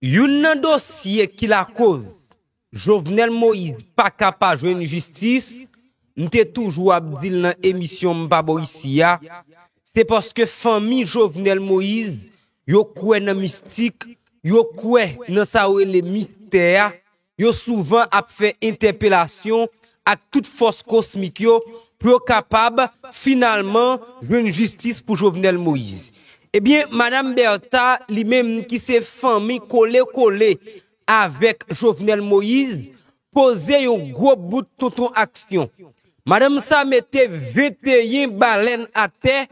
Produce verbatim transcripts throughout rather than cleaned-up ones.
Youn nan dosye ki lakoz Jovenel Moïse pa ka pa jwenn jistis, m te toujou ap di l nan emisyon m pa bò isi a, se paske fanmi Jovenel Moïse, yo kwè nan mistik, yo kwè nan sa yo rele mistè a, yo souvan ap fè entèpelasyon ak tout fòs kosmik yo pou yo kapab finalman jwenn jistis pou Jovenel Moïse. Ebyen, Madanm Bertha, li menm ki se fanmi kole kole avèk Jovenel Moïse, poze yon gwo bout tonton aksyon. Madanm sa mete venteyen balèn atè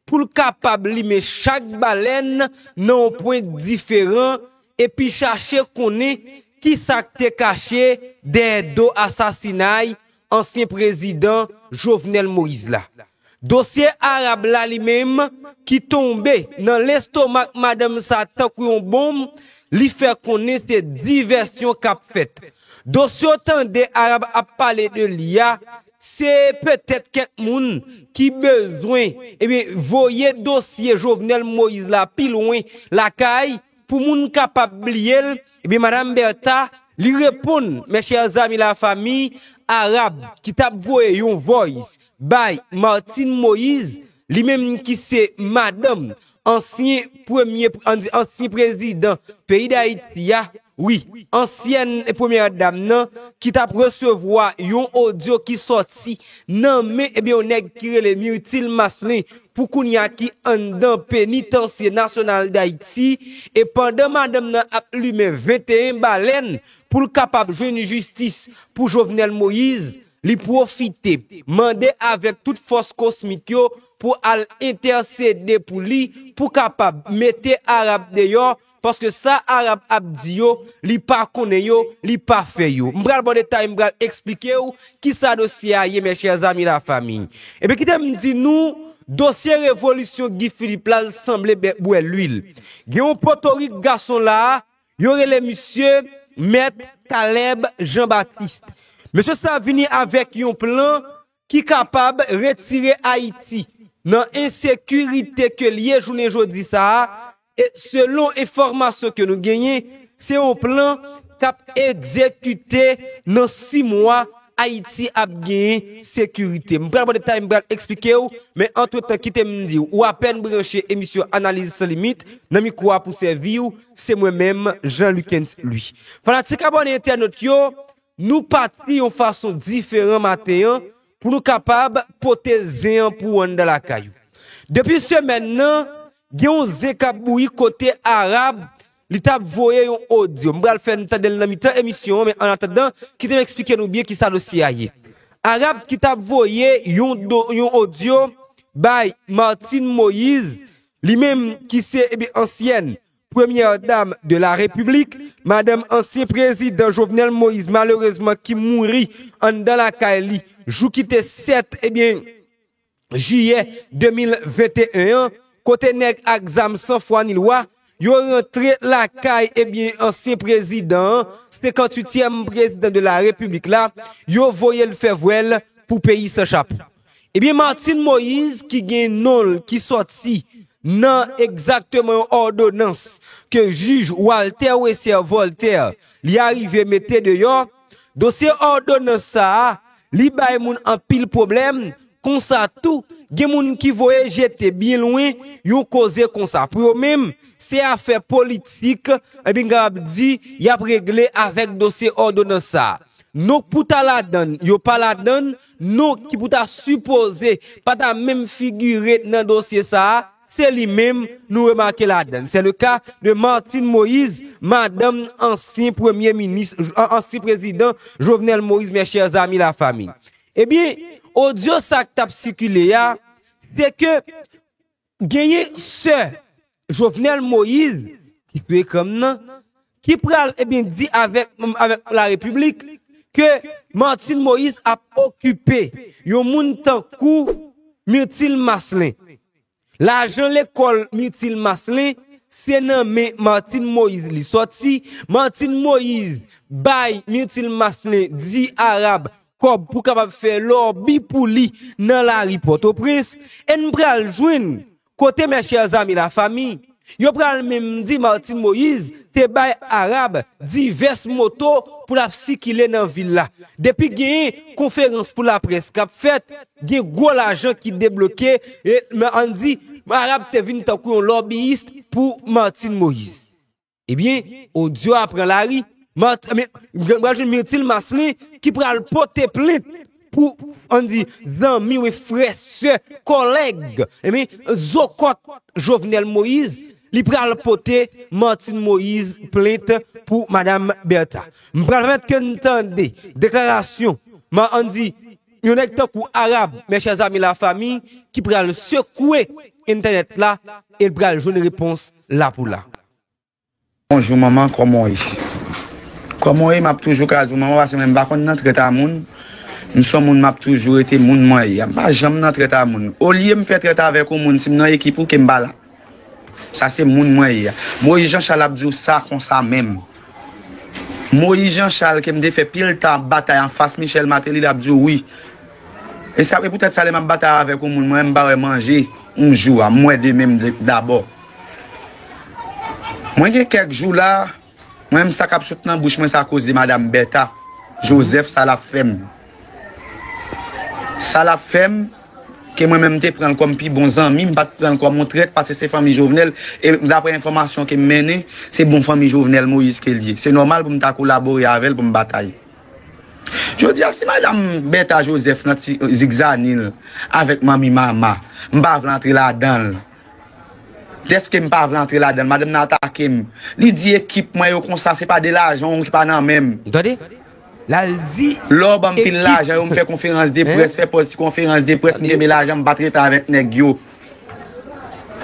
pou l kapab limen chak balèn nan yon pwen diferan epi chache konnen kisa k te kache dèyè do asasinay ansyen prezidan Jovenel Moïse la. Dosye Arab la li menm ki tonbe nan lestomak madanm sa tankou yon bonm, li fè konnen se divèsyon k ap fèt. Dosye w tande Arab ap pale de li a, se petèt kèk moun ki bezwen, ebyen, voye dosye Jovenel Moïse la pi lwen lakay pou moun kapab bliye l. Ebyen, Madanm Bertha, li reponn, mes chers amis la famille, Arab ki t ap voye yon voice bay Martine Moïse, li menm ki se madanm ansyen premye, ansyen prezidan peyi Dayiti a, wi, ansyèn premyè dam nan, ki t ap resevwa yon odyo ki sòti nan men, ebyen, yon nèg ki rele Myrtil Marcelin, pou kounye a ki anndan Penitansye Nasyonal Dayiti, e pandan madanm nan ap limen venteyen balèn pou l kapab jwenn jistis pou Jovenel Moïse, li pwofite mande avèk tout fòs kosmik yo pou al entèsede pou li, pou kapab mete Arab deyò, paske sa Arab ap di yo, li pa konnen yo, li pa fè yo. M pral ba w detay, m pral eksplike w kisa dosye a ye, mes chers amis la famille. Ebyen, kite m di nou, dosye revolisyon Guy Philippe la, l sanble bè-, bwè lwil. Gen yon potorik gason la a, yo rele misye Mèt Caleb Jean Baptiste. Mesye sa vini avèk yon plan ki kapab retire Ayiti nan ensekirite ke l ye jounen jodi sa a, e selon enfòmasyon ke nou genyen, se yon plan k ap egzekite nan sis mwa, Ayiti ap genyen sekirite. M pral ba w detay, m pral eksplike w, men antretan, kite m di w, ou apèn branche emisyon Analiz San Limit, nan mikwo a pou sèvi w, se mwen menm, Jean Lucens Louis. Fanatik, abòne, entènot yo, nou pati yon fason diferan maten an pou nou kapab pote zen an pou w anndan lakay ou. Depi semèn nan, gen yon zen k ap bouyi kote Arab, li t ap voye yon odyo. M pral fè n tande l nan mitan emisyon an, men annatandan, kite m eksplike nou byen kisa dosye a ye. Arab ki t ap voye yon do-, yon odyo bay Martine Moïse, li menm ki se, ebyen, ansyèn premyè dam de la Repiblik, madanm ansyen prezidan Jovenel Moïse, malerezman, ki mouri anndan lakay li, jou ki te sèt, ebyen, jiyè de mil venteyen an, kote nèg ak zam san fwa ni lwa, yo rantre lakay, ebyen, ansyen prezidan an, senkantuityèm prezidan de la Repiblik la, yo voye l fè vwèl pou peyi san chapo. Ebyen, Martine Moïse, ki gen non l ki sòti nan egzakteman yon òdonans ke jij Walter Wesser Voltaire li arive mete deyò, dosye òdonans sa a, li bay moun anpil pwoblèm, konsa tou, gen moun ki voye jete byen lwen yon koze konsa. Pou yo menm, se afè politik, ebyen, m kapab di, y ap regle avèk dosye òdonans sa a. Non k pou ta ladann, yo pa ladann, non ki pou ta sipoze pa ta menm figire nan dosye sa a, se li menm nou remake ladann. C'est le cas de Martine Moïse, madanm ansyen premye minis, ansyen prezidan Jovenel Moïse, mes chers amis la famille. Ebyen, odyo sa k t ap sikile a, se ke genyen sè Jovenel Moïse, ki sou ekran m nan, ki pral, ebyen, di avèk, avèk la Repiblik ke Martine Moïse ap okipe yon moun tankou Myrtil Marcelin. Lajan lekòl Myrtil Marcelin, se nan men Martine Moïse li sòti. Martine Moïse bay Myrtil Marcelin di Arab kòb pou kapab fè lòbi pou li nan lari Pòtoprens. E n pral jwenn kote, mes chers amis la famille, Yo pral menm di Martine Moïse te bay Arab divès moto pou l ap sikile nan vil la. Depi genyen konferans pou laprès k ap fèt, gen gwo lajan ki debloke, e, men ann di, Arab te vin tankou yon lòbiyis pou Martine Moïse. Ebyen, odyo a pran lari, Mart-, men, pral jwenn Myrtil Marcelin ki pral pote plent pou, ann di, zanmi w, frè, sè, kòlèg, ebyen, zokòt Jovenel Moïse, li pral pote Martine Moïse plent pou Madam Bertha. M pral pèmèt ke n tande deklarasyon, men ann di, yon nèg tankou Arab, mes chers amis, la famille, ki pral sekwe entènèt la, e l pral jwenn repons la pou la. Bonjou manman, kòman w ye? Kòman w ye? M ap toujou ka di w manman, paske mwen m pa konn nan trèt a moun. M se yon moun, m ap toujou rete moun mwen ye a. M pa janm nan trèt a moun. Olye m fè trèt avèk yon moun, si m nan ekip ou, ke m pa la. Sa se moun mwen ye a. Moïse Jean Charles ap di w sa konsa menm. Moïse Jean Charles ke m te fè pil tan ap batay anfas Michel Martelly, l ap di w wi. E sa, e poutèt sa, lè m ap batay avèk yon moun, mwen, m pa wè manje yon jou a, m wè demen m dabò. Mwen gen kèk jou la, mwen menm sa k ap sot nan bouch mwen sa akoz de madanm Bertha Joseph, sa l ap fè m. Sa l ap fè m, ke mwen menm m te pran l kòm pi bon zanmi, m pa t pran l kòm yon trèt, paske se fanmi Jovenel, e daprè enfòmasyon ke m mennen, se bon fanmi Jovenel Moïse ke l ye. Se nòmal pou m ta kolabore avè l pou m batay. Jodi a, si madanm Bertha Joseph nan ti zigzani l avèk manmi Mama, m pa vle antre ladan l. Dèske m pa vle antre ladan l, madanm nan atake m. Li di ekip mwen yo konsa, se pa de lajan w ki pa nan men m. Ou tande? La l di. Lè w ban m pil lajan yo, m fè konferans de près, fè pòz ti konferans de près, m kenbe lajan, m pa t rete avèk nèg yo.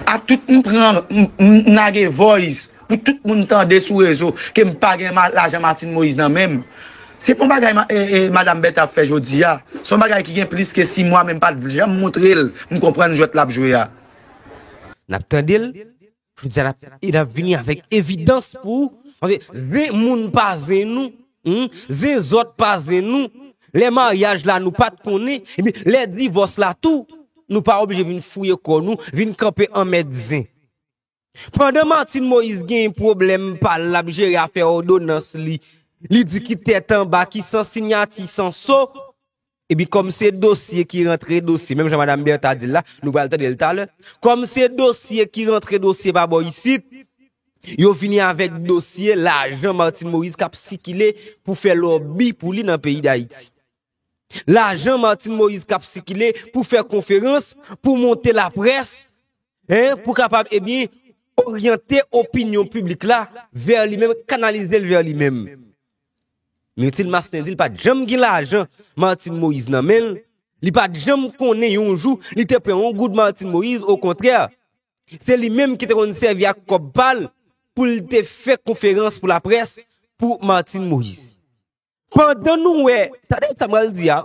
A tout m pran, m, m, m lage voice pou tout moun tande sou rezo ke m pa gen ma, lajan Martine Moïse nan men m. Se pa yon bagay ma, e, e, madanm Bertha ap fè jodi a. Se yon bagay ki gen plis ke sis mwa, men m pa t janm montre l m konprann jwèt l ap jwe a. N ap tande l, jodi a n ap, e n ap vini avèk evidans pou ou. Paske zen moun pa zen nou, hmm? Zen zòt pa zen nou. Lè maryaj la nou pa t konnen, ebyen lè divòs la tou, nou pa oblije vin fouye kò nou, vin kanpe anmèt zen. Pandan Martine Moïse gen pwoblèm pa l, l ap jere afè òdonans li, li di ki tèt anba, ki san siyati, san so, epi kòm se dosye ki rantre dosye, menm jan madanm Bertha di l la, nou pral tande l talè, kòm se dosye ki rantre dosye pa bò isit, yo vini avèk dosye lajan Martine Moïse k ap sikile pou fè lòbi pou li nan peyi Dayiti. Lajan Martine Moïse k ap sikile pou fè konferans, pou monte laprès, en, pou kapab, ebyen, oryante opinyon piblik la vè li menm, kanalize l vè li menm. Myrtil Marcelin di l pa t janm gen lajan Martine Moïse nan men l, li pa t janm konnen yon jou li te pran yon goud Martine Moïse, okontrè, se li menm ki te konn sèvi ak kòb pa l pou l te fè konferans pou laprès pou Martine Moïse. Pandan nou wè, tande sa m pral di a,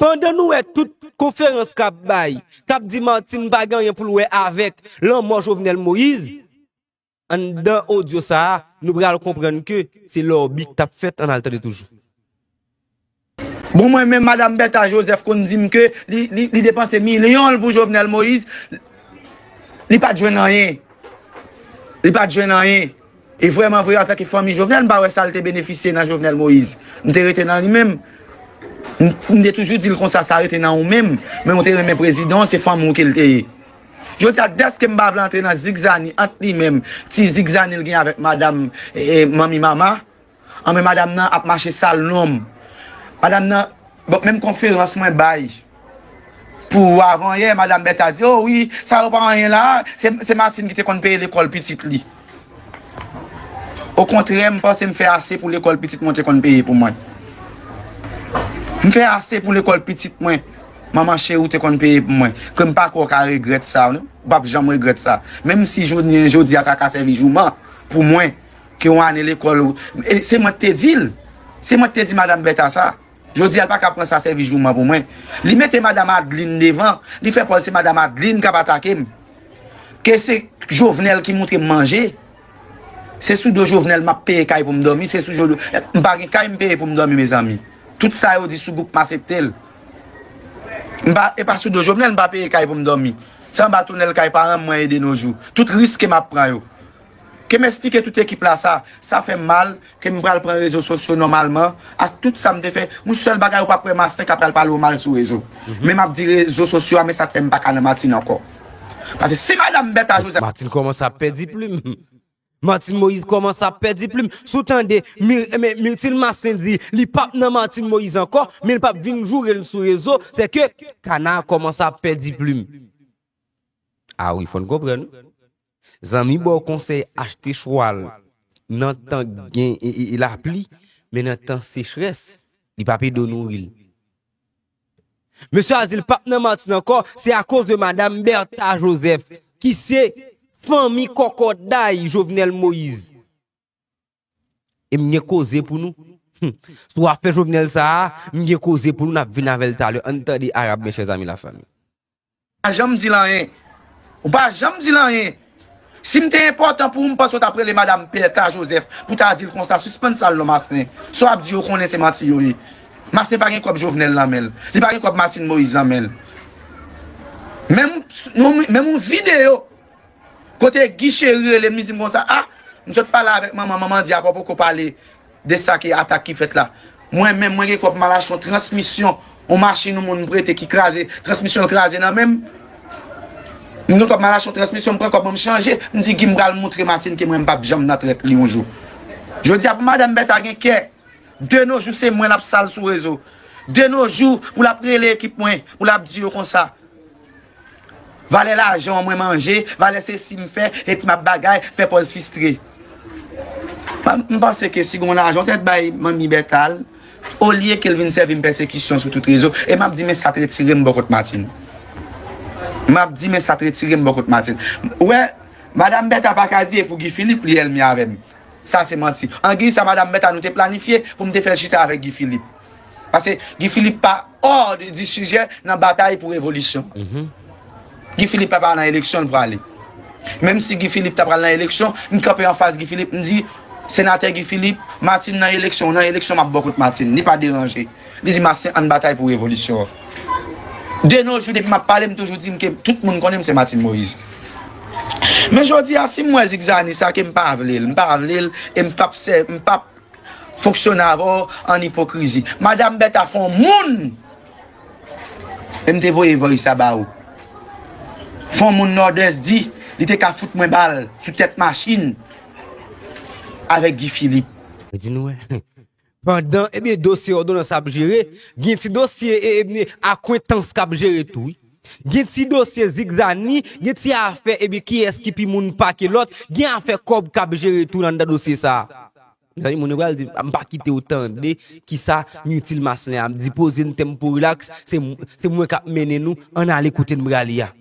pandan nou wè tout konferans k ap bay, k ap di Martine pa gen anyen pou l wè avèk lanmò Jovenel Moïse, anndan odyo sa a, nou pral konprann ke se lòbi k t ap fèt, ann al tande toujou. Bon, mwen menm, madanm Bertha Joseph konn di m ke li, li, li depanse milyon l pou Jovenel Moïse, li pa t jwenn anyen. Li pa t jwenn anyen. E vrèman vre, antanke fanmi Jovenel, m pa wè sa l te benefisye nan Jovenel Moïse. M te rete nan li menm. M, m te toujou di l konsa, sa rete nan ou menm. Men ou te renmen prezidan, se fanmi w ke l te ye. Jodi a, dèske m pa vle antre nan zigzani ant li menm, ti zigzani l gen avèk madanm, e, e, manmi Mama, anben madanm nan ap mache sal non m. Madanm nan, bon, menm konferans mwen bay pou avanyè, madanm Bertha di, o wi, sa yo pa anyen la, se, se Martine ki te konn peye lekòl pitit li. Okontrè, m panse m fè ase pou lekòl pitit mwen te konn peye pou mwen. M fè ase pou lekòl pitit mwen. Manman cheri w te konn peye pou mwen. Ke m pa kwè w ka regrèt sa, non. Ou p ap janm regrèt sa. Menm si jounen jodi a sa ka sèvi jouman pou mwen, ke yon ane lekòl, e se mwen k te di l. Se mwen k te di madanm Bertha sa. Jodi a, l pa ka pran sa sèvi jouman pou mwen. Li mete madanm Adeline devan, li fè pòz se madanm Adeline k ap atake m. Ke se Jovenel ki moutre m manje. Se sou do Jovenel m ap peye kay pou m dòmi, se sou do, m pa gen kay m peye pou m dòmi, mezanmi. Tout sa yo di sou gwoup m asepte l. M pa, e pa sou do Jovenel m pa peye kay pou m dòmi. Se anba tonèl kay paran m mwen ye de nos jours. Tout risk ke m ap pran yo. Ke m esplike tout ekip la sa, sa fè m mal, ke m pral pran rezo sosyo nòmalman, ak tout sa m te fè. Yon sèl bagay ou p ap wè Masten k ap pral pale w mal sou rezo. Men m ap di rezo sosyo a, men sa k fè m pa ka nan Matin ankò. Paske si madanm Bèta Jozèf Martine kòmanse ap pèdi plim. Martine Moïse kòmanse ap pèdi plim. Si w tande Mi- men Myrtil Masten di li p ap nan Martine Moïse ankò, men li p ap vin joure l sou rezo, se ke kana a kòmanse ap pèdi plim. A wi, fò n konprann wi. Zanmi ba w konsèy achte chwal nan tan gen e, e, e lapli, men nan tan sechrès, li p ap ede w nouri l. Mesye a di l p ap nan Matin ankò, se akoz de madanm Bertha Joseph, ki se fanmi kòkòday Jovenel Moïse. E m gen koze pou nou. Hmm. Sou afè Jovenel sa a, m gen koze pou nou, n ap vin avè l talè. Ann tande Arab, mes chers amis, la famille. Pa janm di l anyen. Ou pa janm di l anyen. Si m te enpòtan pou ou, m panse w t ap rele madanm Bertha Joseph pou ta di l konsa, sispann sal non Masten. Sa w ap di yo konnen se manti yo ye. Masten pa gen kòb Jovenel nan men l. Li pa gen kòb Martine Moïse nan men l. Menm, menm yon videyo kote Guy Chéry rele m, li di m konsa, a, m sot pale avèk manman, manman di apa w poko pale de sa ki atak ki fèt la. Mwen menm, mwen gen kòb m al achte yon transmisyon, yon machin yon moun prete ki kraze, transmisyon l kraze nan men m. M gen kòb m al achte yon transmisyon, m pran kòb mwen m chanje, m di Guy m pral moutre Martine ke mwen m p ap janm nan trèt li yon jou. Jodi a pou madanm Bèta gen kè, de nos jours se mwen l ap sal sou rezo. De nos jours pou l ap rele ekip mwen, pou l ap di yo konsa. Valè lajan mwen manje, valè sesi m fè, epi m ap bagay, fè pòz fistre. M, m panse ke si gon lajan w tèt bay manmi Bèta l, olye ke l vin sèvi m pèsekisyon sou tout rezo, e m ap di men sa t retire m bò kot Martine. M ap di men sa t retire m bò kot Martine. Ou wè, madanm Bèta pa ka di e pou Guy Philippe li ènmi avè m. Sa se manti. Angiy sa madanm Bèta nou te planifye pou m te fè l chita avèk Guy Philippe. Paske Guy Philippe pa hors du sujet nan batay pou revolisyon. Guy Philippe pa pral nan eleksyon, l prale. Menm si Guy Philippe ta pral nan eleksyon, m kanpe anfas Guy Philippe, m di, senatè Guy Philippe, Martine nan eleksyon, ou nan eleksyon, m ap bò kot Martine. Li pa deranje. Li di, Masten, ann batay pou revolisyon an. De nos jours, depi m ap pale, m toujou di m ke tout moun konnen m se Martine Moïse. Men jodi a, si m wè zigzani sa ke m pa vle l, m pa vle l, e m p ap sè, m p ap fonksyone avè w an ipokrizi. Madanm Bèta fè yon moun, e m te voye voice sa ba ou. Fè yon moun Nòdès di, li te ka fout mwen bal sou tèt machin avèk Guy Philippe. Di nou wè. Pandan, ebyen, dosye òdonans ap jere, gen ti dosye e, ebyen, akwentans k ap jere tou, wi. Gen ti dosye zigzani, gen ti afè, ebyen, kiyès ki pi moun pake lòt, gen afè kòb k ap jere tou anndan dosye sa a. Mezanmi, moun yo pral di, m pa kite w tande kisa Myrtil Masten ap di, poze n tèm pou rilaks, se, se mwen k ap mennen nou, ann ale kote n prale a.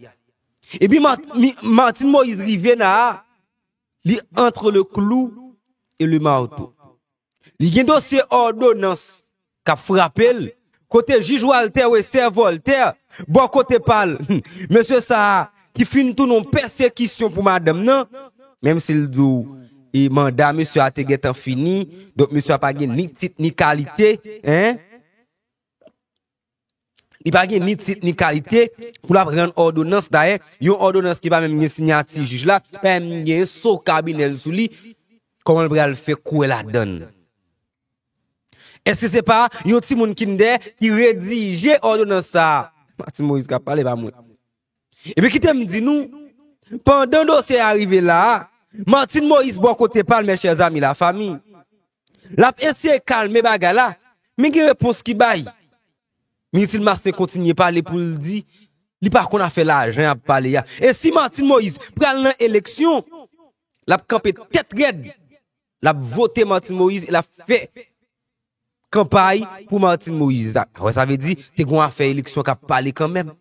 Epi Mat- Mi- Martine Moïse rive la a, li entre le clou et le marteau. Li gen dosye òdonans k ap frape l, kote jij Walter Wesser Voltaire, bò kote pa l, mesye sa a, ki fin tounen yon pèsekisyon pou madanm nan, menm si l di w, e manda mesye a te gentan fini, donk mesye a pa gen ni tit ni kalite, en. Li pa gen ni tit ni kalite pou l ap rann òdonans. Dayè, yon òdonans ki pa menm gen siyati jij la, pa menm gen so kabinè l sou li, kòman l pral fè kwè ladan l? Èske se pa yon timoun Kinder ki redije òdonans sa a? Martine Moïse k ap pale, pa mwen. Epi kite m di nou, pandan dosye a rive la a, Martine Moïse bò kote pa l, mes chers amis, la famille, l ap eseye kalme bagay la, men gen repons ki bay. Myrtil Masten kontinye pale pou l di, li pa konn afè lajan y ap pale a. E si Martine Moïse pral nan eleksyon, l ap kanpe tèt rèd, l ap vote Martine Moïse, e l ap fè kanpay pou Martine Moïse. Sa, wè, sa vle di, te gon afè eleksyon k ap pale kanmenm.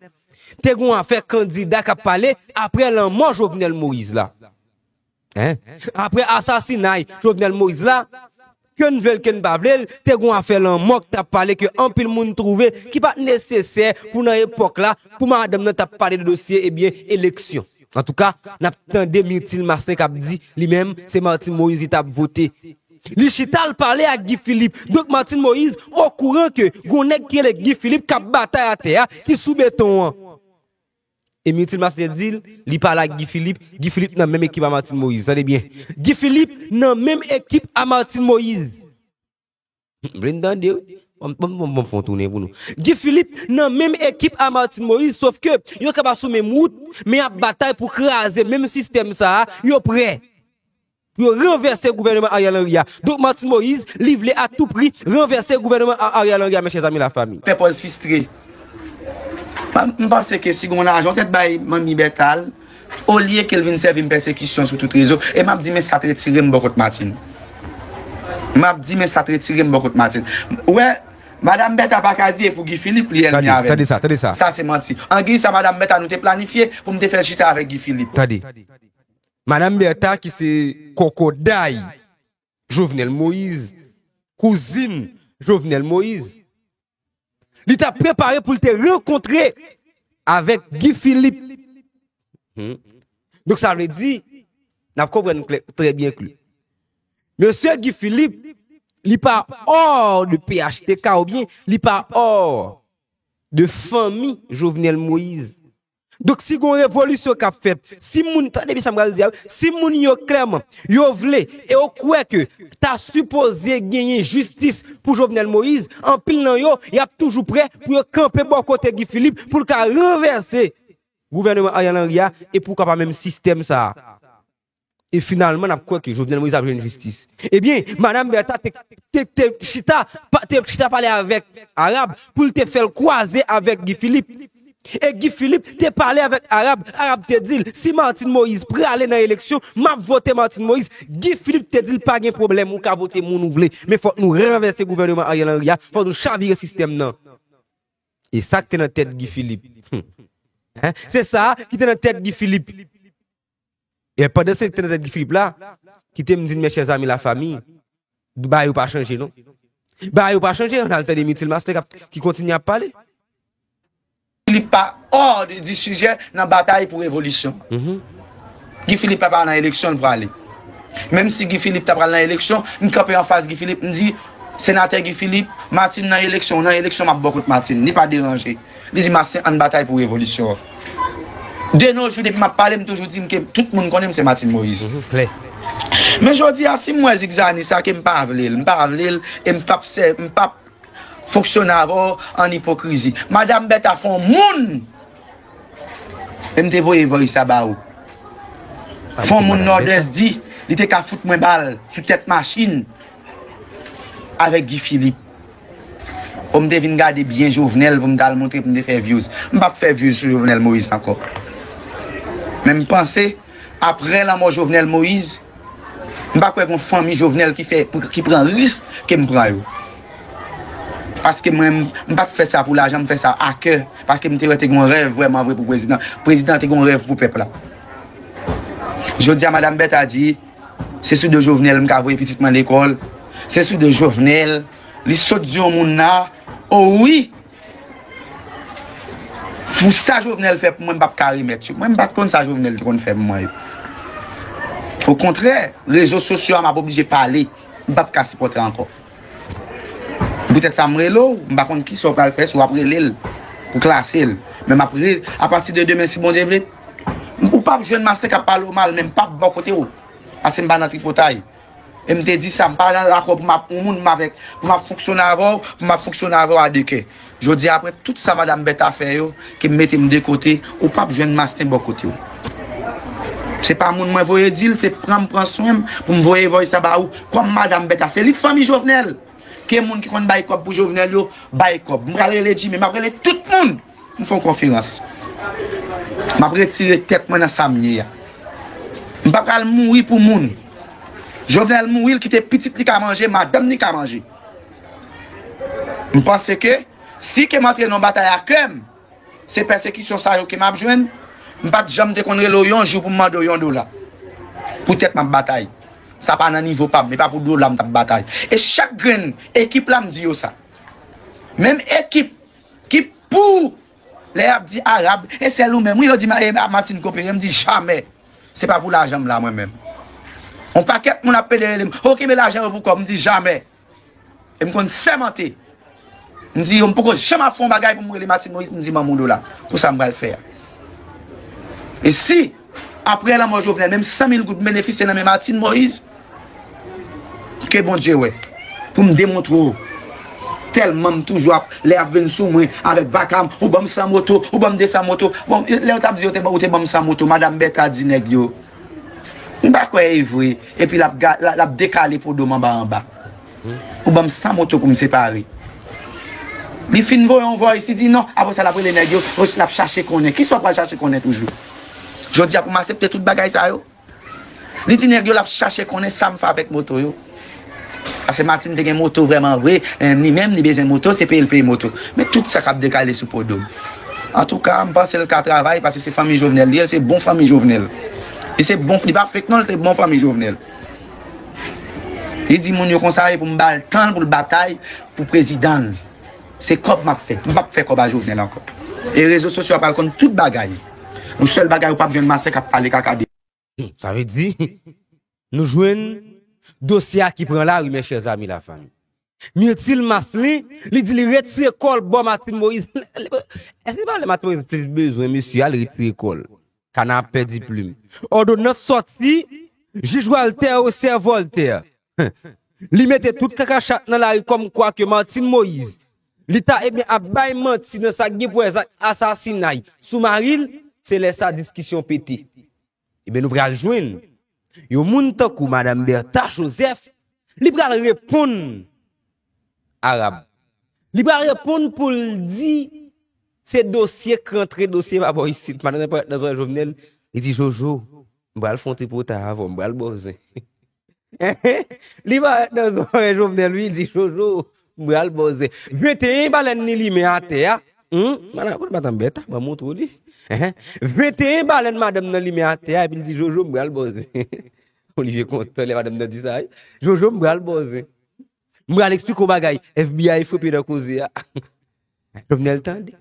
Te gon afè kandida k ap pale apre lanmò Jovenel Moïse la. En? Apre asasinay Jovenel Moïse la, ke n vle l, ke n pa vle l, te gon afè lanmò k t ap pale, ke anpil moun twouve ki pa t nesesè pou nan epòk la, pou madanm nan t ap pale de dosye, ebyen, eleksyon. Antouka, n ap tande Myrtil Masten k ap di, li menm, se Martine Moïse li t ap vote. Li chita, l pale ak Guy Philippe. Donk, Martine Moïse okouran ke gon nèg ki rele Guy Philippe k ap batay atè a, ki sou beton an. Mitil Master di l, li pale ak Guy Philippe. Guy Philippe nan menm ekip a Martine Moïse. Tande byen. Guy Philippe nan menm ekip a Martine Moïse. M vle n tande, wi. Bon, bon, bon, bon, fè yon tounen pou nou. Guy Philippe nan menm ekip a Martine Moïse, sof ke yo ka pa sou menm wout, men y ap batay pou kraze menm sistèm sa a. Yo prè pou yo ranvèse gouvènman Ariel Henry a. Donk, Martine Moïse, li vle a tou pri ranvèse gouvènman a Ariel Henry a, mes chers amis, la famille. Fè pòz fistre. M, m panse ke si gen yon lajan, ou tèt bay manmi Bèta l, olye ke l vin sèvi m pèsekisyon sou tout rezo, e m ap di, men sa t retire m bò kot Martine. M ap di, men sa t retire m bò kot Martine. Ou wè, Madanm Bèta pa ka di e pou Guy Philippe li ènmi avè m. Tande sa, tande sa. Sa se manti. Angiy sa Madanm Bèta nou te planifye pou m te fè l chita avèk Guy Philippe. Tande. Madanm Bèta ki se kòkòday Jovenel Moïse, kouzin Jovenel Moïse, li t ap prepare pou l te rankontre avèk Guy Philippe. Hmm. Donk, sa vle di, n ap konprann klè, trè byen klè. Mesye Guy Philippe, li pa hors de P H T K oubyen li pa hors de fanmi Jovenel Moïse. Donk, si gon revolisyon k ap fèt, si moun, tande byen sa m pral di a, si moun yo klèman, yo vle, e yo kwè ke ta sipoze genyen jistis pou Jovenel Moïse, anpil nan yo, y ap toujou prè pou yo kanpe bò kote Guy Philippe, pou l ka ranvèse gouvènman Ariel Henry a, e poukwa pa menm sistèm sa a. E finalman, n ap kwè ke Jovenel Moïse ap jwenn jistis. Ebyen, Madanm Bèta te, te, te chita, pa, te chita pale avèk Arab pou l te fè l kwaze avèk Guy Philippe. E Guy Philippe te pale avèk Arab, Arab te di l, si Martine Moïse prale nan eleksyon, m ap vote Martine Moïse. Guy Philippe te di l, pa gen pwoblèm, ou ka vote moun ou vle, men fòk nou ranvèse gouvènman Ariel Henry a, fòk nou chavire sistèm nan. E sa k te nan tèt Guy Philippe. Hmm. Hein? Se sa ki te nan tèt Guy Philippe. E pandan se te nan tèt Guy Philippe la, kite m di n, mes chers amis, la famille, bagay yo pa chanje, non. Bagay yo pa chanje, ann al tande Mitil Master k ap, ki kontinye ap pale. Philippe pa hors de, du sujet nan batay pou revolisyon. Mhm. Guy Philippe pa, pa nan eleksyon l prale. Menm si Guy Philippe ta pral nan eleksyon, m kanpe anfas Guy Philippe, m di, Senatè Guy Philippe, Martine nan eleksyon, ou nan eleksyon, m ap bò kot Martine. Li pa deranje. Li di, Masten, ann batay pou revolisyon an. De nos jours, depi m ap pale, m toujou di m ke tout moun konnen m se Martine Moïse. Mhm, klè. Men jodi a, si m wè zigzani sa, ke m pa vle l, m pa vle l, e m p ap sè, m p ap fonksyone avè w ann ipokrizi. Madanm Bèta fè yon moun, e m te voye voice sa ba ou. Fè yon moun Nòdès di, li te ka fout mwen bal sou tèt machin avèk Guy Philippe. O, m te vin gade byen Jovenel pou m t al montre pou m te fè views. M p ap fè views sou Jovenel Moïse ankò. Men m panse, apre lanmò Jovenel Moïse, m pa kwè gon fanmi Jovenel ki fè, ki pran risk ke m pran yo. Paske mwen, m, m pa t fè sa pou lajan, m fè sa a kè. Paske m te wè te gon rèv vrèman vre pou prezidan. Prezidan te gon rèv pou pèp la. Jodi a, Madanm Bèta di, se sou do Jovenel m ka voye pitit mwen lekòl. Se sou do Jovenel. Li sot di yon moun la, o wi, pou sa Jovenel fè pou mwen, m p ap ka remèt yo. Mwen, m pa t konn sa Jovenel te konn fè pou mwen yo. Okontrè, rezo sosyo a, m ap oblije pale. M p ap ka sipòte ankò. Poutèt sa, m rele w, m pa konn kisa w pral fè, si w ap rele l pou klase l. Men m ap re-, apati de demen, si Bondye vle, ou p ap jwenn Masten k ap pale w mal, men m p ap bò kote w. Paske m pa nan tripotay. E m te di sa, m pa nan dakò pou m ap yon moun m avèk, pou m ap fonksyone avè w, pou m ap fonksyone avè w a de kè. Jodi a, apre tout sa Madanm Bèta fè yo, ke m mete m de kote, ou p ap jwenn Masten bò kote w. Se pa moun mwen voye di l, se pran m pran swen m pou m voye voice sa ba ou. Kòm Madanm Bèta, se li k fanmi Jovenel. Ke moun ki konn bay kòb pou Jovenel yo, bay kòb. M pral rele Jimmy, m ap rele tout moun. M fè yon konferans. M ap retire tèt mwen nan sa m ye a. M pa pral mouri pou moun. Jovenel mouri, l kite pitit li ka manje, madanm li ka manje. M panse ke si ke m antre nan batay a kè m, se pèsekisyon sa yo ke m ap jwenn. M pa t janm te konn rele w yon jou pou m mande w yon dola. Poutèt m ap batay. Sa pa nan nivo pa m, e pa pou dola m t ap batay. E chak grenn ekip la, m di yo sa. Menm ekip ki pou, lè y ap di Arab, e sèl ou menm, wi, yo di Ma-, e, Martine Copé, m di jamè. Se pa pou lajan m la, mwen menm. On pakèt moun ap pede rele m, o, kenbe lajan yo pou kò w, m di jamè. E m konn sèmante. M di yo, m poko janm ap fè yon bagay pou m rele Martine Moïse, m di manman w dola. Pou sa m pral fè a. E si, apre lanmò Jovenel, menm san mil goud m benefisye nan men Martine Moïse, ke Bondye wè, pou m demontre w. Tèlman m toujou ap, lè y ap vin sou mwen avèk vakam, ou ban m san moto, ou ban m de san moto. Bon, lè yo t ap di yo te, ou te ban m san moto, Madanm Bertha di nèg yo, m pa kwè e vre. Epi l ap, ga- l ap dekale podo m anba anba. Ou ban m san moto pou m separe. Li fin voye yon voice, li di non. Apre sa, l ap rele nèg yo, l ap chache konnen. Kisa w pral chache konnen toujou? Jodi a pou m aksepte tout bagay sa yo? Li di nèg yo l ap chache konnen sa m fè avèk moto yo. Paske Martine te gen moto vrèman vre, li menm li bezwen moto, se peye l peye moto. Men tout sa k ap dekale sou podo m. Antouka, m panse l ka travay paske se fanmi Jovenel li ye, se bon fanmi Jovenel. Li se bon, li pa fake non, li se bon fanmi Jovenel. Li di moun yo konsa e pou m ba l tan l pou l batay pou prezidan l. Se kòb m ap fè. M p ap fè kòb a Jovenel ankò. E rezo sosyo a pral konn tout bagay. Yon sèl bagay ou p ap jwenn Marcelin k ap pale kaka de. Hmm, sa vle di, nou jwenn dosye a ki pran lari, mes chers amis, la famille. Myrtil Marcelin, li di li retire kò l bò Martine Moïse. Èske pa lè Martine Moïse plis bezwen mesye a, li retire kò l? Kana ap pèdi plim. Òdonans sòti, jij Walter Osser Voltaire. Li mete tout kakachat nan lari kòmkwa ke Martine Moïse, li ta ebyen ap bay manti nan sa k gen pou wè zak asasinay sou mari l, se lè sa diskisyon pete. Ebyen nou pral jwenn yon moun tankou Madanm Bertha Joseph, li pral reponn Arab. Li pral reponn pou l di se dosye k rantre, dosye pa bò isit. Madanm nan parèt nan zòrèy Jovenel, li di Jojo, m pral fè yon tripotay avè w, m pral ba w zen. Li parèt nan zòrèy Jovenel wi, li di Jojo, m pral ba w zen. Venteyen balèn li limen atè a. Hmm? Madanm, kote madanm Bertha, ban m montre w li. Venteyen balèn madanm nan limen atè a, epi l di Jojo, m pral ba w zen. Olivier kontan lè madanm nan di sa wi. Jojo, m pral ba w zen. M pral eksplike w bagay. FBI frape nan koze a. Jovenel tande.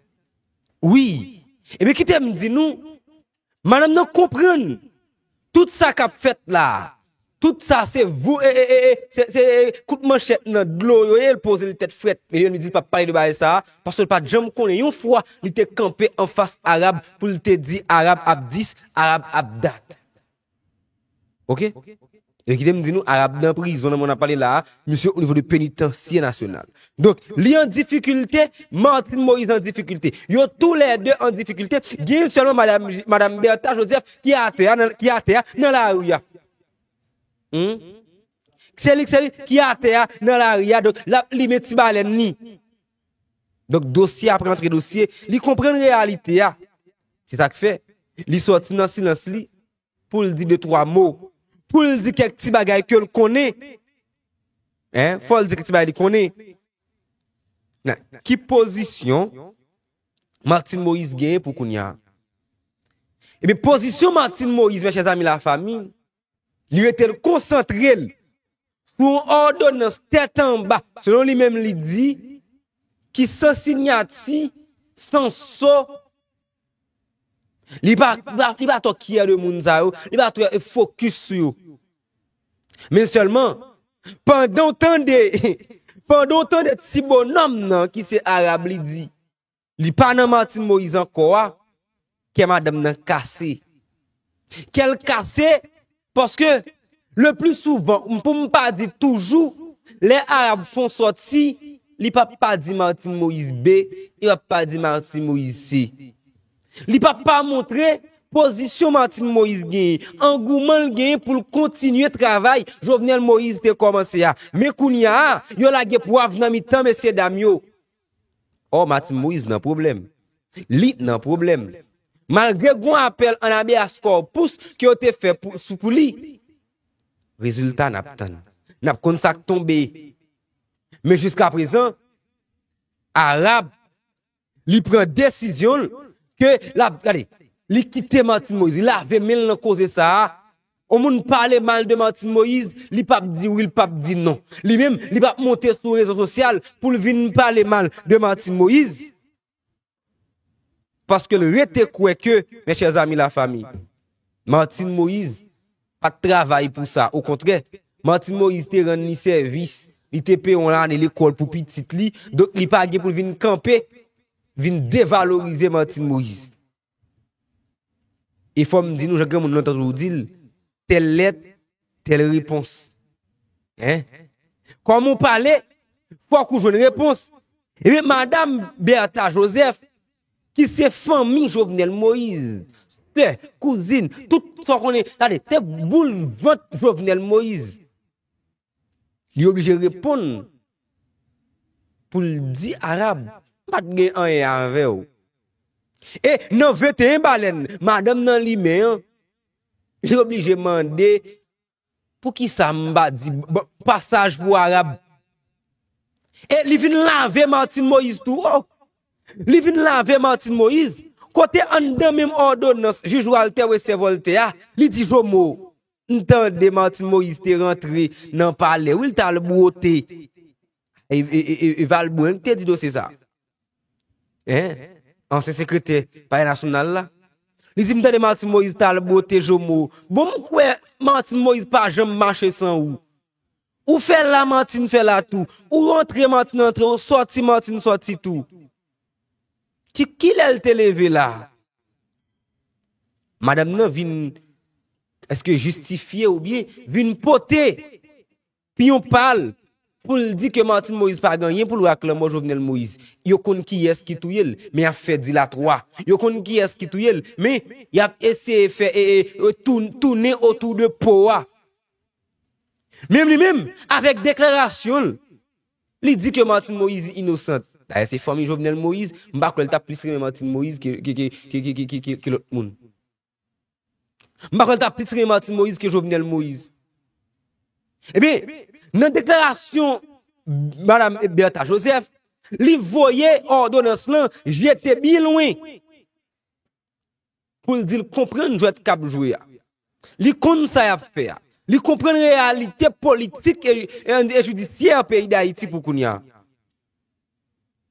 Wi. Ebyen kite m di nou, madanm nan konprann tout sa k ap fèt la. Tout sa se vou, e, e, e, e, se, se kout manchèt nan dlo yo ye, l poze l tèt frèt. Men yo li di l p ap pale de bagay sa a, paske l pa t janm konnen yon fwa li te kanpe anfas Arab pou l te di Arab ap dis, Arab ap dat. Oke? E kite m di nou, Arab nan prizon nan moman n ap pale la a, misye o nivo de penitansye nasyonal. Donk, li an difikilte, Martine Moïse an difikilte. Yo toulède an difikilte. Gen sèlman madanm, madanm Bertha Joseph ki atè a nan, ki atè a nan lari a. Hmm? Se li, se li ki atè a nan lari a. Donk, l ap limen ti balèn li. Donk, dosye ap rantre dosye. Li konprann reyalite a. Se sa k fè. Li sòti nan silans li. Pou l di de twa mo, pou l di kèk ti bagay ke l konnen. Hein? Fò l di kèk ti bagay li konnen. Nan, ki pozisyon Martine Moïse genyen pou kounye a? Ebyen, pozisyon Martine Moïse, mes chers amis, la famille, li rete l konsantre l sou yon òdonans tèt anba, selon li menm li di, ki san siyati, san so, li pa, li pa, li pa twò kyè de moun sa yo, li pa twò fokis sou yo. Men sèlman, pandan w tande, pandan w tande ti bonòm nan ki se Arab li di, li pa nan Martine Moïse ankò a, kè madanm nan kase. Kè l kase, paske le pli souvan, pou m pa di toujou, lè Arab fè yon sòti, li p ap pa di Martine Moïse B, li p ap pa di Martine Moïse C. Li p ap pa montre pozisyon Martine Moïse genyen, angouman l genyen pou l kontinye travay Jovenel Moïse te kòmanse a. Men kounye a, yo lage pwav nan mitan mesye dam yo. Ò, Martine Moïse nan pwoblèm. Li nan pwoblèm. Malgre gon apèl an habeas corpus ke yo te fè pou, sou, pou li, rezilta n ap tann. N ap konn sa k tonbe. Men jiskaprezan, Arab, li pran desizyon l ke l ap, gade, li kite Martine Moïse, li lave men l nan koze sa a. Yon moun pale mal de Martine Moïse, li p ap di wi, li p ap di non. Li menm, li p ap monte sou rezo sosyal pou l vin pale mal de Martine Moïse. Paske l rete kwè ke, mes chers amis, la famille, Martine Moïse pa t travay pou sa. Okontrè, Martine Moïse te rann li sèvis, li te peye yon lane lekòl pou pitit li, donk li pa gen pou l vin kanpe, vin devalorize Martine Moïse. E fò m di nou, jan granmoun nan toujou di l, tèl lèt, tèl repons. Hein? Kòm ou pale, fòk ou jwenn repons. Ebyen, madanm Bertha Joseph, ki se fanmi Jovenel Moïse, sè, kouzin, tout sa w konnen, gade, se boul vant Jovenel Moïse. Li oblije reponn pou l di Arab, "M pa t gen anyen avè w." E nan venteyen balèn, madanm nan li menm, li oblije mande, "Poukisa m pa di, bon, pasaj pou Arab?" E li vin lave Martine Moïse tou. Oh! Li vin lave Martine Moïse. Kote anndan menm òdonans jij Walter Wesser Voltaire a, li di Jomo, "M tande Martine Moïse te rantre nan palè, wi, l t al bwote." E, e, e, e, e Valbrun ki te di dosye sa. Hein? Ansyen sekretè Palè Nasyonal la. Li di, "M tande Martine Moïse t al bwote Jomo." Bon, m kwè Martine Moïse pa janm mache san ou. Ou fè la, Martine fè la tou. Ou rantre, Martine rantre, ou sòti, Martine sòti tou. Ti kilè l te leve la? Madanm nan vin, èske jistifye oubyen vin pote piyon pa l pou l di ke Martine Moïse pa gen anyen pou l wè ak lanmò Jovenel Moïse. Yo konn kiyès ki touye l, men y ap fè dilatwa. Yo konn kiyès ki touye l, men y ap eseye fè e, e, e, toun- tounen otou de po a. Menm li menm, avèk deklarasyon l, li di ke Martine Moïse inosan. Dayè, se fanmi Jovenel Moïse, m pa kwè l t ap plis renmen Martine Moïse ke, ke, ke lòt moun. M pa kwè l t ap plis renmen Martine Moïse ke Jovenel Moïse. Ebyen, nan deklarasyon madanm Bertha Joseph, li voye òdonans lan jete byen lwen pou l di l konprann jwèt k ap jwe a. Li konn sa y ap fè a. Li konprann reyalite politik e, e, e jidisyè peyi Dayiti pou kounye a.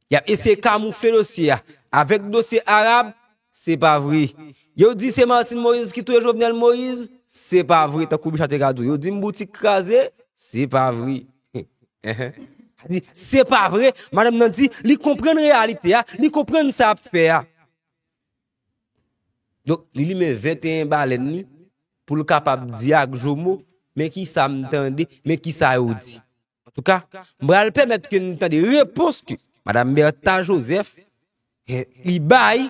Y ap eseye kamoufle dosye a. Avèk dosye Arab, se pa vre. Yo di se Martine Moïse ki touye Jovenel Moïse, se pa vre. Tankou Bicha te ka di w, yo di m boutik kraze, se pa vre. Di, se pa vre. Madanm nan di, li konprann reyalite a, li konprann sa ap fè a. Donk, li limen venteyen balèn li pou l kapab di ak Jomo, men ki sa m tande, men ki sa yo di. Antouka, m pral pèmèt ke n tande repons ke madanm Bertha Joseph, eh, li bay,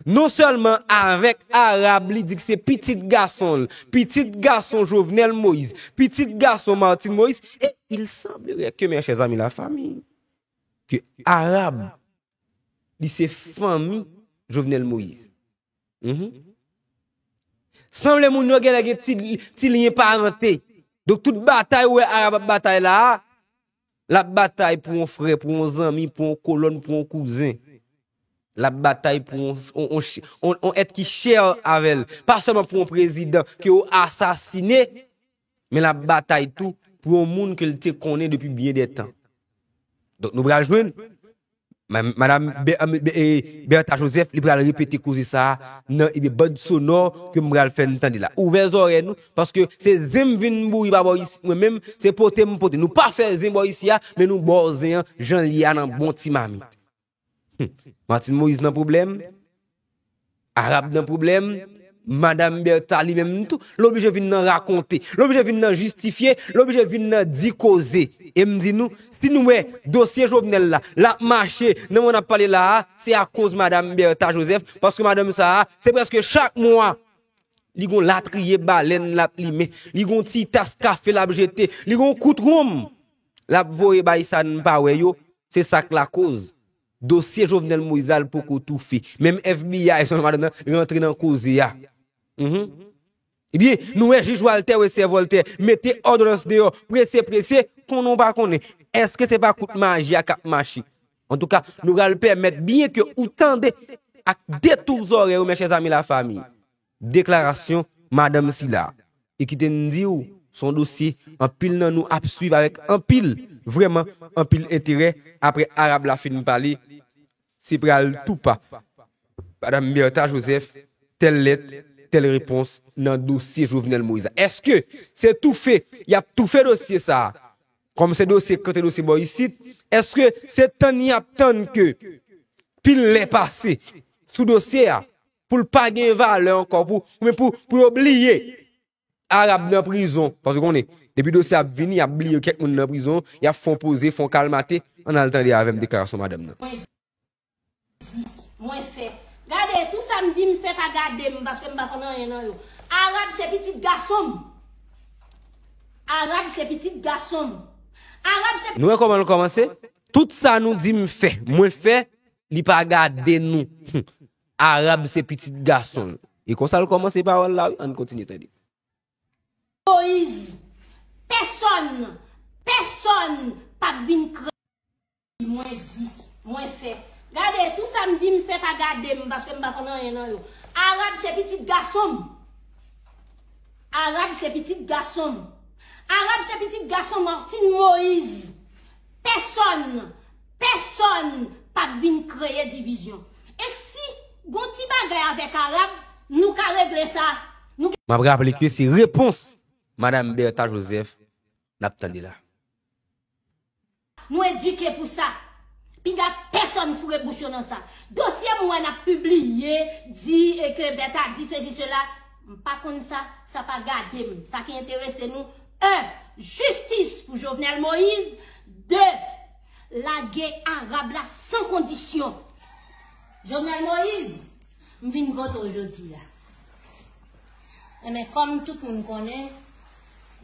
non sèlman avèk Arab, li di ke se pitit gason l, pitit gason Jovenel Moïse, pitit gason Martine Moïse, et il semblerait que, mes chers amis, la famille, ke Arab, li se fanmi Jovenel Moïse. Mhm. Sanble moun yo genlè gen ti, ti lyen parante. Donk, tout batay ou wè Arab ap batay la a, l ap batay pou yon frè, pou yon zanmi, pou yon kolòn, pou yon kouzen. L ap batay pou yon, yon, yon ch-, yon, yon èt ki chè avè l. Pa sèlman pou yon prezidan ke yo asasine, men l ap batay tou pou yon moun ke l te konnen depi byen dè tan. Donk, nou pral jwenn Ma-, madanm Be-, Be-, e, Bertha Joseph, li pral repete koze sa a nan, ebyen, band sonò ke m pral fè n tande la. Ouvè zòrèy nou, paske se zen m vin bouri pa bò isit, mwen menm, se pote m pote. Nou pa fè zen bò isi a, men nou ba w zen an, jan l ye a nan bon ti mamit. Hmm. Martine Moïse nan pwoblèm, Arab nan pwoblèm, madanm Bertha li menm tou, l oblije vin nan rakonte, l oblije vin nan jistifye, l oblije vin nan di koze. E m di nou, si nou wè dosye Jovenel la, l ap mache nan moman n ap pale la a, se akoz madanm Bertha Joseph, paske madanm sa a, se prèske chak mwa, li gon latriye balèn l ap limen, li gon ti tas kafe l ap jete, li gon kout wonm l ap voye bay sa n pa wè yo, se sa k lakoz dosye Jovenel Moïse la, l poko toufe. Menm F B I, se madanm nan rantre nan koze a. Mhm. Ebyen, nou wè jij Walter Wesser Voltaire mete òdonans deyò, prese, prese, konnen w pa konnen. Èske se pa kout maji a k ap mache? Antouka, nou pral pèmèt byen ke ou tande ak de tou zòrèy ou, mes chers amis, la famille, deklarasyon madanm sila. E kite n di w, se yon dosye anpil nan nou ap swiv avèk anpil, vrèman anpil enterè. Apre Arab la fin pale, se pral tou pa madanm Bertha Joseph, tèl lèt, tèl repons nan dosye Jovenel Moïse la. Èske se toufe y ap toufe dosye sa a? Kòm se dosye k kante dosye bò isit, èske se tann y ap tann ke pil lè pase sou dosye a? pou l pa gen valè ankò, pou, oubyen pou, pou yo bliye Arab nan prizon. Paske konnen, depi dosye ap vini, y ap bliye kèk moun nan prizon, y ap fè yon poze, fè yon kalmate, ann al tande avè m deklarasyon madanm nan. Mwen di, mwen fè. Gade, tou sa m di m fè pa gade m, paske m pa konn anyen nan yo. Arab se pitit gason m. Arab se pitit gason m. Arab se Nou wè kòman l kòmanse? Tout sa nou di m fè, mwen fè, li pa gade nou. Arab se pitit gason l. E konsa l kòmanse pawòl la, wi. Ann kontinye tande. Moyiz. Pèsòn, pèsòn p ap vin kreye. Mwen di, mwen fè. Gade, tou sa m di m fè pa gade m, paske m pa konn anyen nan yo. Arab se pitit gason m. Arab se pitit gason m. Arab se pitit gason Martine Moïse. Pèsòn, pèsòn p ap vin kreye divizyon. E si gon ti bagay avèk Arab, nou ka regle sa. Nou M ap raple ke se repons Madanm Bertha Joseph n ap tande la. Nou edike pou sa. Pinga pèsòn foure bouch yo nan sa. Dosye m wè n ap pibliye, di e ke Bertha di sesi sela. M pa konn sa, sa pa gade m. Sa ki enterese nou, en, jistis pou Jovenel Moïse, de, lage Arab la san kondisyon. Jovenel Moïse, m vin kote w jodi a. Enben, kòm tout moun konnen,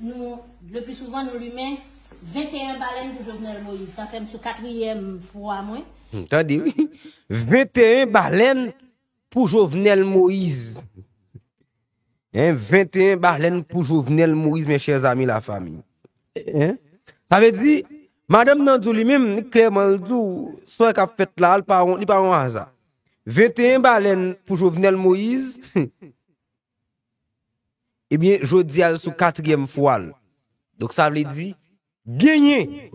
nou, le pli souvan, nou limen venteyen balèn pou Jovenel Moïse. Sa fè m sou katriyèm fwa mwen. Hmm, tande, wi. Venteyen balèn pou Jovenel Moïse. Hein, venteyen balèn pou Jovenel Moïse, mes chers amis, la famille. Hein? Sa vle di, madanm nan di w li menm, li klèman l di w, sa k ap fèt la, li pa yon, li pa yon aza. Venteyen balèn pou Jovenel Moïse, ebyen, jodi a, l sou katriyèm fwa l. Donk, sa vle di, genyen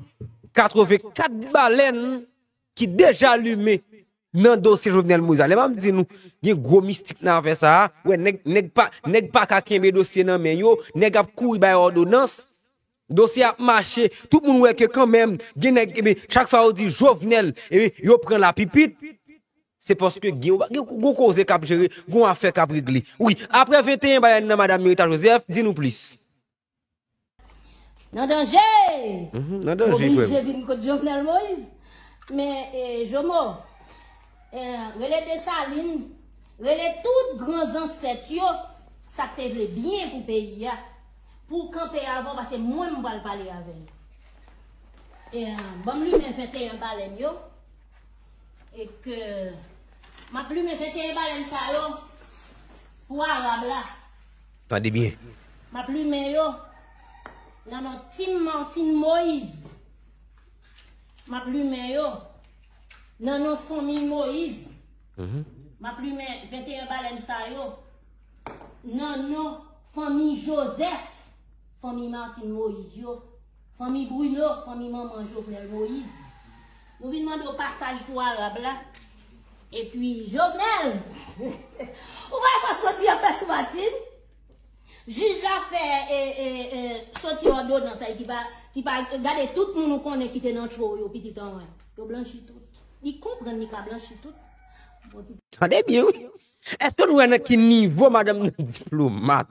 katrevenkat balèn ki deja limen nan dosye Jovenel Moïse la. Lè m ap di nou, gen gwo mistik nan afè sa a. Wè, nèg, nèg pa, nèg pa ka kenbe dosye nan men yo, nèg ap kouri bay òdonans, dosye ap mache, tout moun wè ke kanmenm, gen nèg, ebyen, chak fwa yo di Jovenel, ebyen, yo pran lapipit, se paske gen, gen gwo koze k ap jere, gwo afè k ap regle. Wi, apre venteyen balèn nan, Madanm Merita Joseph, di nou plis. Nan danje! Mhm, nan danje, frè m. Oblije vin kot Jovenel Moïse. Men, e, Jomo, e, rele Desalin, rele tout gran zansèt yo, sa k te vle byen pou peyi a, pou kanpe avè w, paske mwen, m pral pale avè l. E, ban m limen venteyen balèn yo, e ke m ap limen venteyen balèn sa yo pou Arab la. Tande byen. M ap limen yo nan non Team Martine Moïse. M ap limen yo nan non fanmi Moïse. M ap limen venteyen balèn sa yo nan non fanmi Joseph, fanmi Martine Moïse yo, fanmi Bruno, fanmi manman Jovenel Moïse. Nou vin mande w pasaj pou Arab la. Epi, Jovenel! Ou pa wè kòs konti an fè sou Martine? Jij la fè e, e, e, soti òdonans la ki pa, ki pa gade tout moun ou konnen ki te nan tchou yo, pitit an mwen. Yo blanchi tout. Li konprann li ka blanchi tout. Bon, ti Tande byen, wi. Èske nou wè nan ki nivo madanm nan diplomat?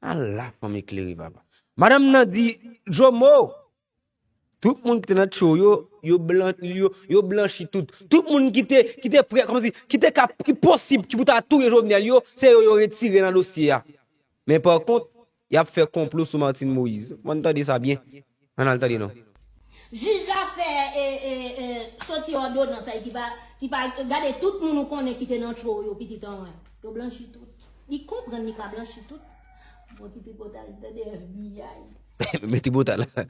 Ala, fanm eklere, papa. Madanm nan di, Jomo, tout moun ki te nan tchou yo, yo blan, yo, yo blanchi tout. Tout moun ki te, ki te prè, kòmsi, ki te ka, ki posib, ki pou ta touye Jovenel yo, se yo yo retire nan dosye a. Men pa kont, y ap fè konplo sou Martine Moïse. Ann tande sa byen. Ann al tande non. Jij la fè e, e, e, soti òdonans la ki pa, ki pa gade tout moun ou konnen ki te nan tchou yo, pitit an mwen. Yo blanchi tout. Li konprann li ka blanchi tout. Bon, ti tripotay, tande F B I. Men tripotay la.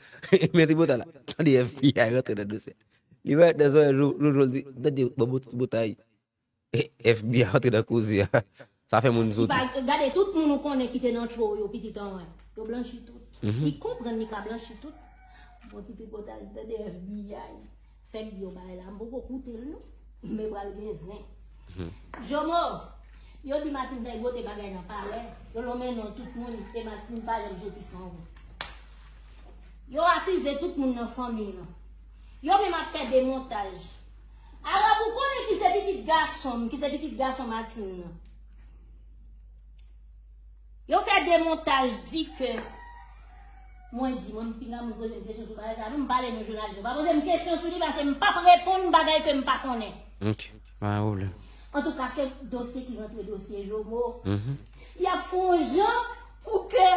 Men tripotay la. Tande F B I rantre nan dosye. Li wè nan zòrèy Jojo l di, tande, bon, bon, ti tripotay. F B I antre nan koze a. Sa fè moun soti. Gade tout moun ou konnen ki te nan tchou yo, pitit an mwen. Yo blanchi tout. Li konprann li ka blanchi tout. Bon, ti tripotay, tande F B I. Fèk di yo bagay la, m poko koute l non. Men pral gen zen. Jomo, yo di Martine fè gwo te bagay nan palè. Yo lonmen non tout moun, e Martine pa janm soti san ou. Yo akize tout moun nan fanmi l. Yo menm ap fè demontaj. Arab, ou konnen ki se pitit gason m, ki se pitit gason Martine nan. Yo fè demontaj di ke mwen di, mwen m pinga moun poze m kesyon sou bagay sa, non, m pale nou jounalis yo. Pa poze m kesyon sou li, paske m p ap reponn bagay ke m pa konnen. Ok, pa gen pwoblèm. Antouka, se dosye ki rantre dosye Jomo. Y ap fè yon jan pou ke,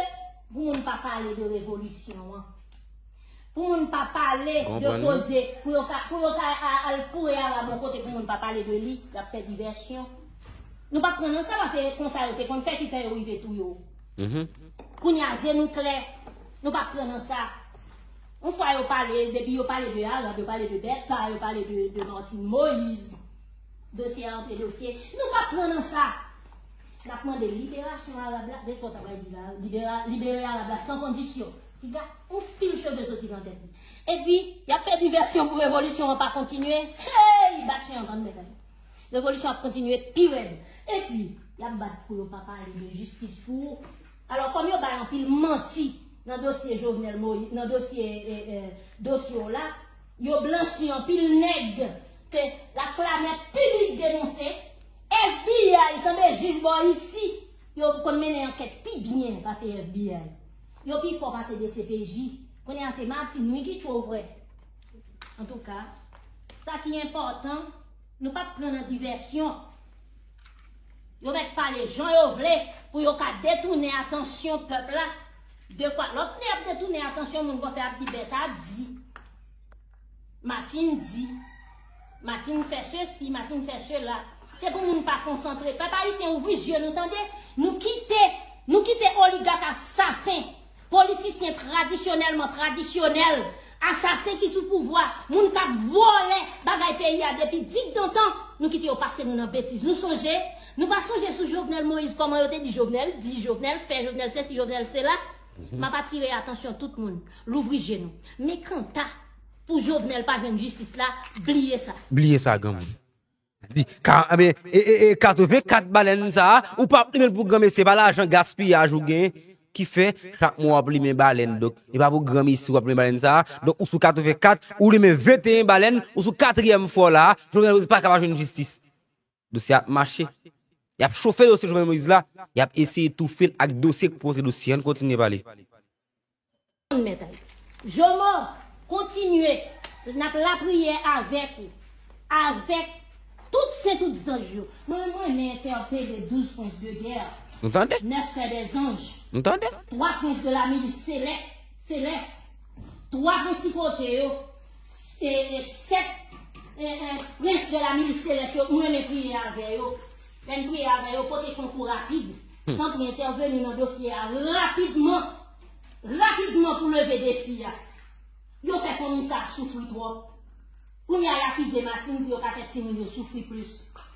pou moun pa pale de revolisyon an. Pou moun pa pale de koze, pou yo ka, pou yo ka a- al foure Arab yon kote, pou moun pa pale de li, y ap fè divèsyon. Nou p ap pran nan sa, paske konsa yo te konn fè ki fè yo rive touye w. Kounye a, je nou klè, nou p ap pran nan sa. Yon fwa yo pale, depi yo pale de Arab, yo pale de Bèka, yo pale de, de Martine Moïse. Dosye antre dosye. Nou p ap pran nan sa. N ap mande liberasyon Arab la, se sa w ta pral di la, libera, libere Arab la san kondisyon. Piga, yon fil cheve soti nan tèt li. Epi, y ap fè divèsyon pou revolisyon an pa kontinye. Hey, bat chen an tann mèt. Revolisyon ap kontinye pi rèd. Epi, y ap bat pou yo pa pale de jistis pou ou. Alò, kòm yo bay anpil manti nan dosye Jovenel Moïse, nan dosye, eh, eh, dosye w la, yo blanchi anpil nèg ke la klamè piblik denonse. F B I, sanble jij bò isi, yo konn mennen ankèt pi byen pase F B I. Yo pi fò pase D C P J. Kounye a se Martine wi ki cho vre. Antouka, sa ki enpòtan, nou p ap pran nan divèsyon. Yo mèt pale jan yo vle pou yo ka detounen atansyon pèp la. De kwa? Lòt lè y ap detounen atansyon moun konsa, y ap di Bèka di. Martine di. Martine fè sesi, Martine fè sela. Se pou moun pa konsantre. Pèp ayisyen, ouvri zye nou, tande. Nou kite, nou kite oligak asasen, politisyen tradisyonèlman tradisyonèl, asasen ki sou pouvwa, moun k ap vòlè bagay peyi a depi digdantan, nou kite yo pase nou nan betiz. Nou sonje, nou pa sonje sou Jovenel Moïse, kòman yo te di Jovenel di, Jovenel fè, Jovenel sesi, Jovenel sela. M ap atire atansyon tout moun, louvri je nou. Men kanta pou Jovenel pa jwenn jistis la, bliye sa. Bliye sa, granmoun. Di, ka, enben, e, e, e, katrevenkat balèn sa a, ou p ap limen l pou granmesi, se pa lajan gaspiyaj ou gen ki fè chak mwa w ap limen balèn. Donk, e pa pou granmesi w ap limen balèn sa a. Donk, ou sou katrevenkat, ou limen venteyen balèn, ou sou katriyèm fò la a, Jovenel Moïse pa ka pa jwenn jistis. Dosye a ap mache. Y ap chofe dosye Jovenel Moïse la, y ap eseye toufe l ak dosye k pou rantre dosye. Ann kontinye pale. Mèt ay. Jomo, kontinye. N ap lapriyè avèk ou. Avèk tout sen, tout zanj yo. Mwen, mwen renmen entèpele douz prens de gè. Nou tande? Nèf pè dè zanj. Nou tande? Twa prens de la milis selè-, selès. Twa prensipote yo. Se, e, sèt, e, e, prens de la milis selès yo. Mwen renmen priye avè yo. Lè n priye avè yo, pote konkou rapid. Tanpri entèveni nan dosye a rapidman. Rapidman pou leve defi a. Yo fè fanmi sa soufri twòp. Kounye a y akize Martine pou yo ka fè timoun yo soufri plis.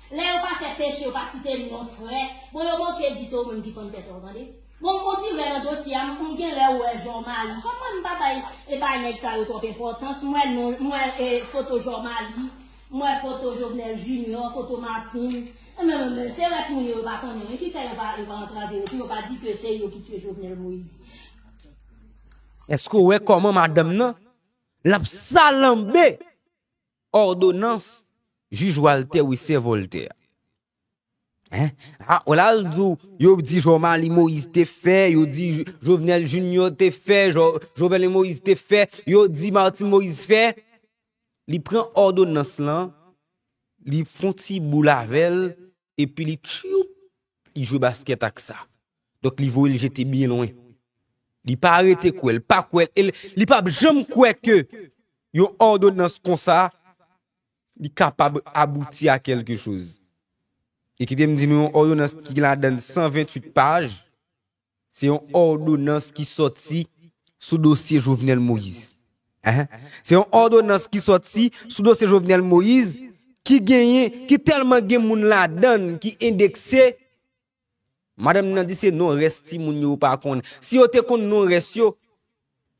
Lè yo pa fè peche, yo pa site non frè. Bon, yo manke di se ou menm ki pann tèt ou, tande. Bon, on dirè nan dosye a, m, m gen lè wè Jòmali. Kòman m pa bay, e, bay nèg sa yo twòp enpòtans? M wè non, m wè, e, foto Jòmali, m wè foto Jovenel Junior, foto Martine. E men, men, men, se rès moun yo, yo pa konnen, wi, ki fè yo pa, yo pa antrave yo, pou yo pa di ke se yo ki tiye Jovenel Moïse. Èske w wè kòman madanm nan, l ap salanbe òdonans jij Walter Wissaint Voltaire? Hein? Ah, w la l di w, yo di Jòmali Moïse te fè, yo di Jovenel Junior te fè, Jo-, Jovenel Moïse te fè, yo di Martine Moïse fè. Li pran òdonans lan, li fon ti boul avè l, epi li tchoup, li jwe baskèt ak sa. Donk, li voye l jete byen lwen. Li pa rete kwè, li pa kwè, e l, li p ap janm kwè ke yon òdonans konsa, li kapab abouti a kèlke choz. E kite m di nou yon òdonans ki ladann san venntuit paj, se yon òdonans ki sòti sou dosye Jovenel Moïse. Hein? Se yon òdonans ki sòti sou dosye Jovenel Moïse ki genyen, ki tèlman gen moun ladann ki endekse. Madanm nan di se non rès timoun yo pa konn. Si yo te konn non rès yo,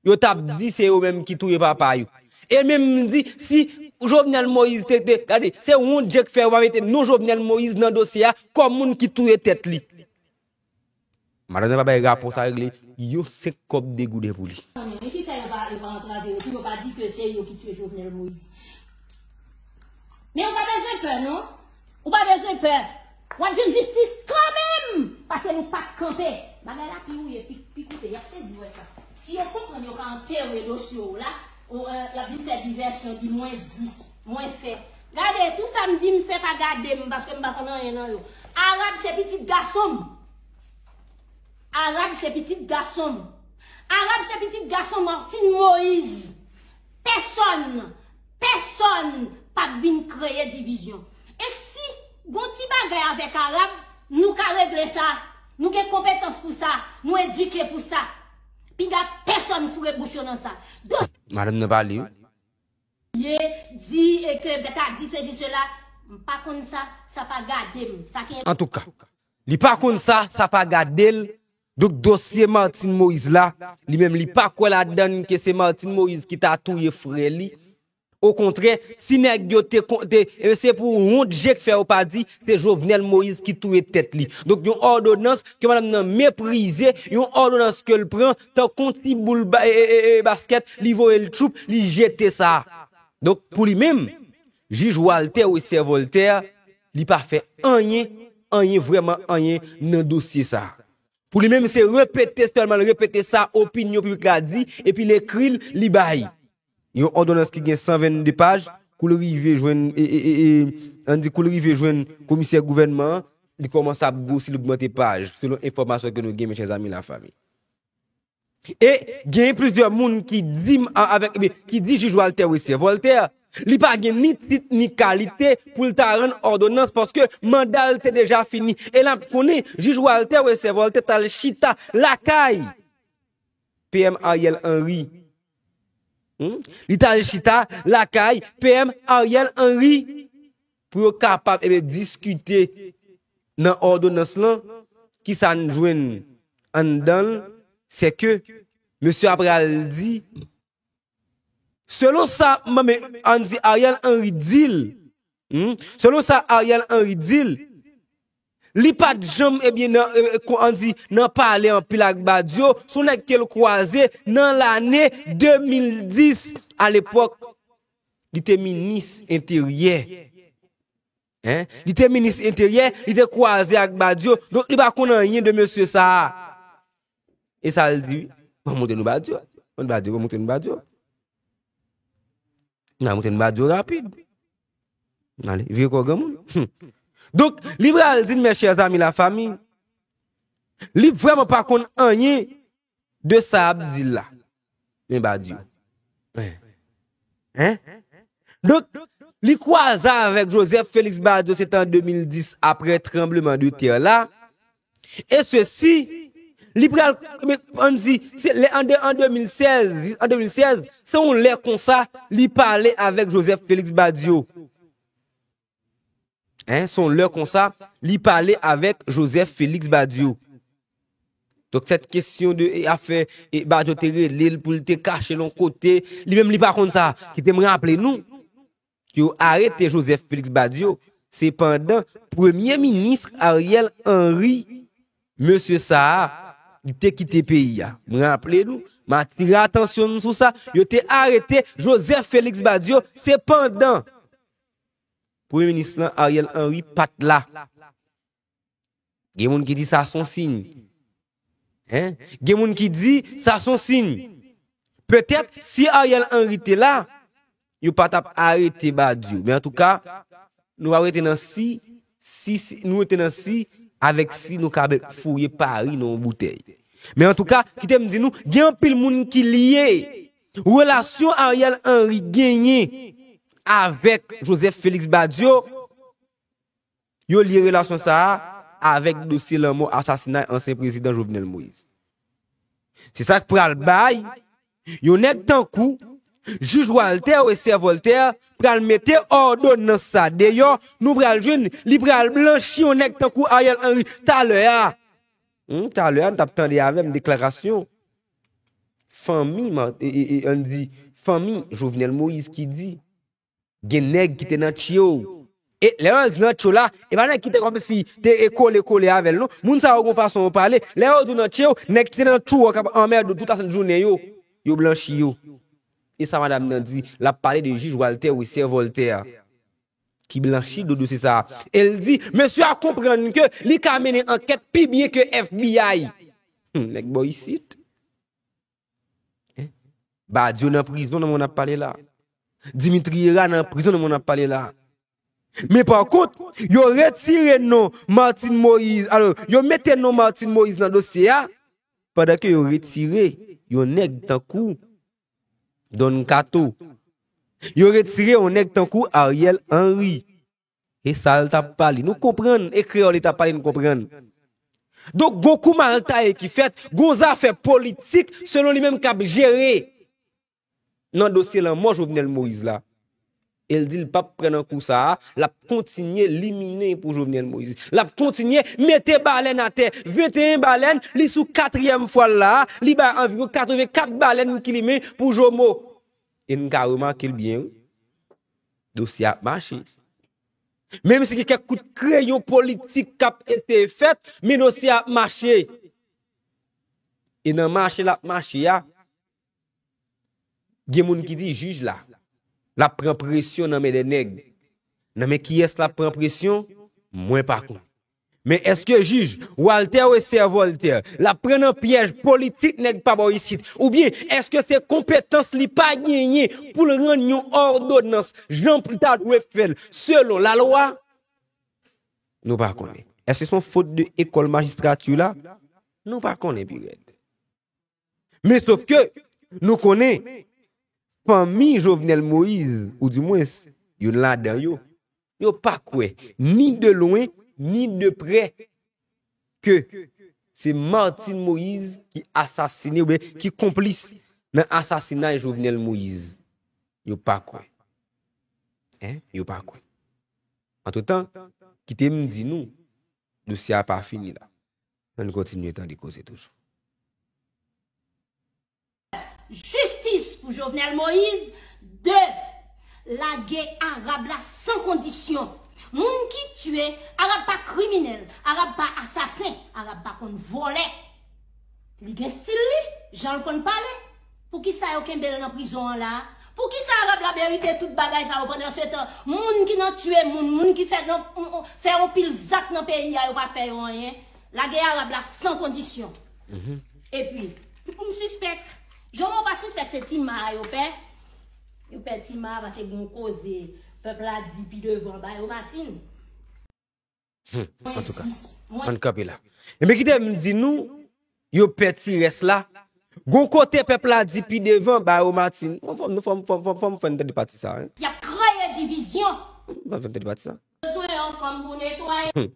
yo t ap di se yo menm ki touye papa yo. E menm m di, si Jovenel Moïse te, te, gade, se wont je k fè yo pa mete non Jovenel Moïse nan dosye a kòm moun ki touye tèt li. Madanm nan pa bay rapò sa regle yon senk kòb de gouden pou li. Men ki fè yo pa, yo pa antrave yo, pou yo pa di ke se yo ki tiye Jovenel Moïse. Men ou pa bezwen pè, non. Ou pa bezwen pè. W ap jwenn jistis kanmenm. Paske nou p ap kanpe. Bagay la pi wouye, pi, pi koupe. Y ap sezi wè sa. Si yo konprann, yo ka antere dosye w la, ou, eh, y ap vin fè divèsyon, di mwen di, mwen fè. Gade, tout sa m di m fè pa gade m, paske m pa konn anyen nan yo. Arab se pitit gason m. Arab se pitit gason m. Arab se pitit gason Martine Moïse. Pèsòn, pèsòn p ap vin kreye divizyon. E si gon ti bagay avèk Arab, nou ka regle sa. Nou gen konpetans pou sa. Nou edike pou sa. Piga pèsòn foure bouch yo nan sa. Dosye Madanm nan pale, wi. Ye, di, e ke bèt a di sesi sela, m pa konn sa, sa pa gade m. Sa ki Antouka, li pa konn sa, sa pa gade l. Donk, dosye Martine Moïse la, li menm, li pa kwè ladann ke se Martine Moïse ki ta touye frè li. Okontrè, si nèg yo te, kon- te e se pou wont je k fè yo pa di, se Jovenel Moïse ki touye tèt li. Donk, yon òdonans ke madanm nan meprize, yon òdonans ke l pran tankou yon ti boul ba- e, e, e, e, baskèt, li voye l tchoup, li jete sa. Donk, pou li menm, jij Walter Wesser Voltaire, li pa fè anyen, anyen, vrèman anyen nan dosye sa. Pou li menm, se repete sèlman, l repete sa opinyon piblik la di, epi l ekri l, li bay. Yon òdonans ki gen san vennde paj, kou l rive jwenn, e, e, e, e, ann di kou l rive jwenn komisè gouvènman an, li kòmanse ap gwosi, l ogmante paj, selon enfòmasyon ke nou gen, mes chers amis, la famille. E gen plizyè moun ki di m, a- avèk, ebyen, ki di jij Walter Wesser Voltaire, li pa gen ni tit ni kalite pou l ta rann òdonans paske manda l te deja fini. E n ap konnen, jij Walter Wesser Voltaire t al chita lakay P M Ariel Henry. Hmm? Li t al chita lakay P M Ariel Henry pou yo kapab, ebyen, diskite nan òdonans lan. Kisa n jwenn anndan l, se ke mesye a pral di, selon sa, men, ann di Ariel Henry di l, hmm? Selon sa Ariel Henry di l, li pa t janm, ebyen, nan, e, e, kon- ann di, nan pale anpil ak Badio, se yon nèg ke l kwaze nan lane de mil dis, alepòk, li te minis enteryè. Hein? Li te minis enteryè, li te kwaze ak Badio, donk li pa konn anyen de mesye sa a. E sa l di, wi. Ban m montre nou Badio. Ban Badio, ban m montre nou Badio. N a montre nou Badio rapid. Ale, vire kò granmoun. Hmm. Donk, li pral di n, mes chers amis, la famille, li vrèman pa konn anyen de sa ap di la. Men Badio. Hein? Hein? Donk, li kwaze avèk Joseph Félix Badio, se te an de mil dis, apre tranbleman de tè la. E sesi, li pral, men, ann di, se lè, an de, an de mil sèz, an de mil sèz, se yon lè konsa, li pale avèk Joseph Félix Badio. Hein, se yon lè konsa, li pale avèk Joseph Félix Badio. Donk, sèt kesyon de, e, afè, e, Badio te rele l pou l te kache l yon kote, li menm li pa konn sa. Kite m raple nou, ke yo arete Joseph Félix Badio, se pandan Premye Minis Ariel Henry, mesye sa a, li te kite peyi a. M raple nou, m atire atansyon nou sou sa, yo te arete Joseph Félix Badio, se pandan Premye Minis lan, Ariel Henry, pa t la. Gen moun ki di sa se yon siy. Hein? Gen moun ki di sa se yon siy. Petèt, si Ariel Henry te la, yo pa t ap arete Badio. Men antouka, nou pa rete nan si, si, si, nou rete nan si, avèk si nou ka fouye pari nan yon boutèy. Men antouka, kite m di nou, gen anpil moun ki lye relasyon Ariel Henry genyen avèk Joseph Félix Badio, yo lye relasyon sa a avèk dosye lanmò, asasinay ansyen prezidan Jovenel Moïse. Se sa k pral bay yon nèg tankou jij Walter Wesser Voltaire pral mete òdonans sa deyò, nou pral jwenn, li pral blanchi yon nèg tankou Ariel Henry talè a. Hmm, talè a, n t ap tande avè m deklarasyon fanmi, e, e, e, ann di, fanmi Jovenel Moïse ki di, gen nèg ki te nan tchyo. E lè yo di nan tchyo la, e pa nèg ki te kòmsi te, e, kole kole avè l, non. Moun sa yo gon fason yo pale. Lè yo di w nan tchyo, nèg ki te nan tchyo a k ap anmède w tout lasent jounen yo, yo blanchi yo. E sa madanm nan di, l ap pale de jij Walter Wesser Voltaire. ki blanchi do dosye sa a. E l di, mesye a konprann ke li ka mennen ankèt pi byen ke F B I. Hmm, nèg bò isit. Hein? Badio nan prizon nan moman n ap pale la. Dimitri Hérard nan prizon nan moman n ap pale la. Men pa kont, yo retire non Martine Moïse. Alò, yo mete non Martine Moïse nan dosye a, pandan ke yo retire yon nèg tankou Don Kato. Yo retire yon nèg tankou Ariel Henry. E sa l t ap pale. Nou konprann, e kreyòl li t ap pale, nou konprann. Donk, gon kou mal taye ki fèt, gon zafè politik, selon li menm k ap jere nan dosye lanmò Jovenel Moïse la. E l di l p ap pran nan kou sa a, l ap kontinye liminen pou Jovenel Moïse. L ap kontinye mete balèn atè. Venteyen balèn, li sou katriyèm fwa l la a, li bay anviwon katrevenkat balèn ki limen pou Jomo. E n ka remake l byen, wi. Dosye a ap mache. Menm si gen kèk kout kreyon politik k ap eseye fèt, men dosye a ap mache. E nan mache l ap mache a, gen moun ki di jij la, l ap pran presyon nan men de nèg. Nan men kiyès l ap pran presyon? Mwen pa konn. Men èske jij Walter Wesser Voltaire l ap pran nan pyèj politik nèg pa bò isit? Oubyen èske se konpetans li pa genyen pou l rann yon òdonans jan l ta dwe fè l selon lalwa? Nou pa konnen. Èske se yon fot de ekòl majistrati la? Nou pa konnen pi rèd. Men sof ke nou konnen fanmi Jovenel Moïse, oudimwens youn ladan yo, yo pa kwè, ni de lwen, ni de prè, ke se Martine Moïse ki asasine oubyen ki konplis nan asasinay Jovenel Moïse. Yo pa kwè. Hein? Yo pa kwè. Antretan, kite m di nou, dosye a pa fini la. Ann kontinye tande koze toujou. Jistis pou Jovenel Moïse. De. Lage Arab la san kondisyon. Moun ki tiye, Arab pa kriminèl, Arab pa asasen, Arab pa konn vòlè. Li gen stil li, jan l konn pale. Poukisa yo kenbe l nan prizon an la? Poukisa Arab la merite tout bagay sa yo pandan se tan moun ki nan tiye moun, moun ki fè nan, fè yon pil zak nan peyi a yo pa fè yo anyen? Lage Arab la san kondisyon. Epi, m sispèk, Jomo pa sispèk se Ti Ma a yo pè. Yo pè Ti Ma a paske gon koze pèp la di pi devan ba yo Martine. Antouka, ann kanpe la. Ebyen kite m di nou, yo pè ti rès la. Gon kote pèp la di pi devan ba yo Martine. Fò m fò m fò m fò m fò m fò m fè n tande pati sa a. Y ap kreye divizyon. Fò m fè n tande pati sa. Bezwen yon fanm pou netwaye.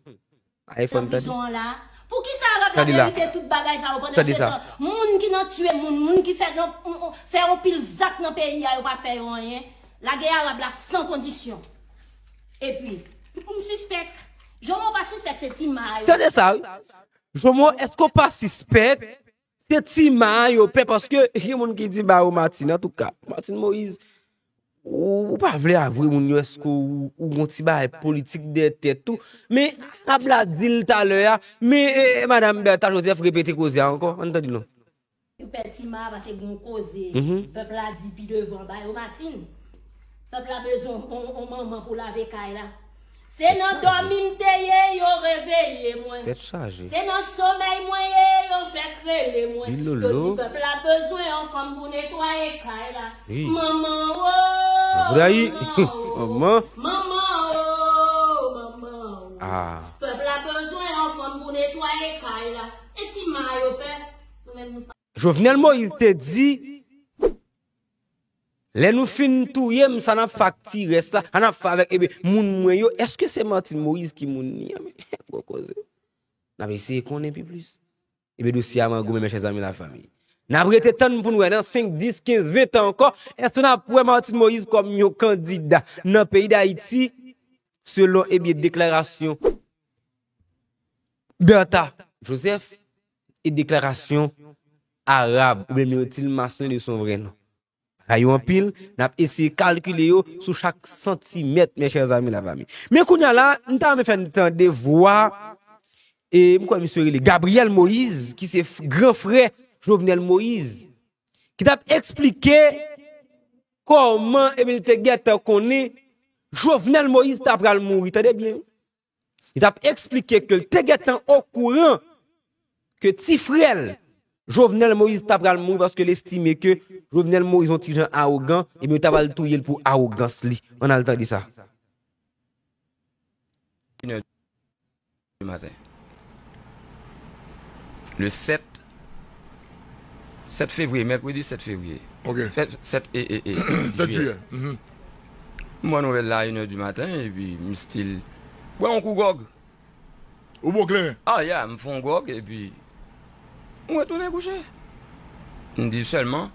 Ay fò n tande. Prizon an la. Poukisa Arab la merite tout bagay sa yo pandan se tan moun ki nan tiye moun, moun ki fè nan fè yon pil zak nan peyi a yo pa fè yo anyen? Lage Arab la san kondisyon. Epi, m sispèk, Jomo pa sispèk se Ti Ma a yo. Tande sa wi. Jomo, èske w pa sispèk se Ti Ma a yo pè? Paske gen moun ki di ba yo Martine. Antouka, Martine Moïse, ou, ou pa vle avwe moun yo, èske ou, ou gon ti bagay politik dèyè tèt ou? Men Arab la di l talè a, men e, e, madanm Bertha Joseph repete koze a ankò. Ann tande non. Yo pè Ti Ma a paske gon koze pèp la di pi devan ba yo Martine. Pèp la bezwen on, on manman pou lave kay la. Se nan dòmi m te ye, yo reveye mwen. Tèt chaje. Se nan somèy mwen ye, yo fèk rele mwen. Yo di pèp la bezwen on fanm pou netwaye kay la. Manman o. Manman. Manman o. Manman o. Pèp la bezwen on fanm pou netwaye kay la. E Ti Ma a yo pè. Nou menm nou pa. Jovenel Moïse te di, lè nou fin touye m, sa n ap fè ak ti rès la, sa n ap fè avèk ebyen moun mwen yo, èske se Martine Moïse ki moun li an? Men gwo koze. N ap eseye konnen pi plis. Ebyen dosye a mangoumen, mes chers amis, la famille. N ap rete tann pou n wè nan senk, dis, kenz, ven tan ankò, èske n ap wè Martine Moïse kòm yon kandida nan peyi Dayiti, selon ebyen deklarasyon Bertha Joseph e deklarasyon Arab, oubyen Myrtil Masson de son vrè non. Bagay yo anpil, n ap eseye kalkile yo sou chak santimèt, mes chers amis, la famille. Men kounye a la, m ta renmen fè n tande vwa, e m kwè misye rele Gabriel Moïse, ki se f-, gran frè Jovenel Moïse, ki t ap eksplike kòman, ebyen, li te gentan konnen Jovenel Moïse ta pral mouri, tande byen. Li t ap eksplike ke l te gentan okouran ke ti frè l, Jovenel Moïse, ta pral mouri paske l estime ke Jovenel Moïse yon ti jan awogan, ebyen, yo ta pral touye l pou awogans li. Ann al tande sa. Une heure du matin. Le sept, sept février, mercredi sept février. Ok. Sept, sept et, et, et, Sept juillet. juillet. Mhm. M pran nouvèl la une heure du matin, epi m still bwè yon kou gwòg. Ou bon kleren. Ah, yeah, m fè yon gwòg, epi m retounen kouche. M di sèlman,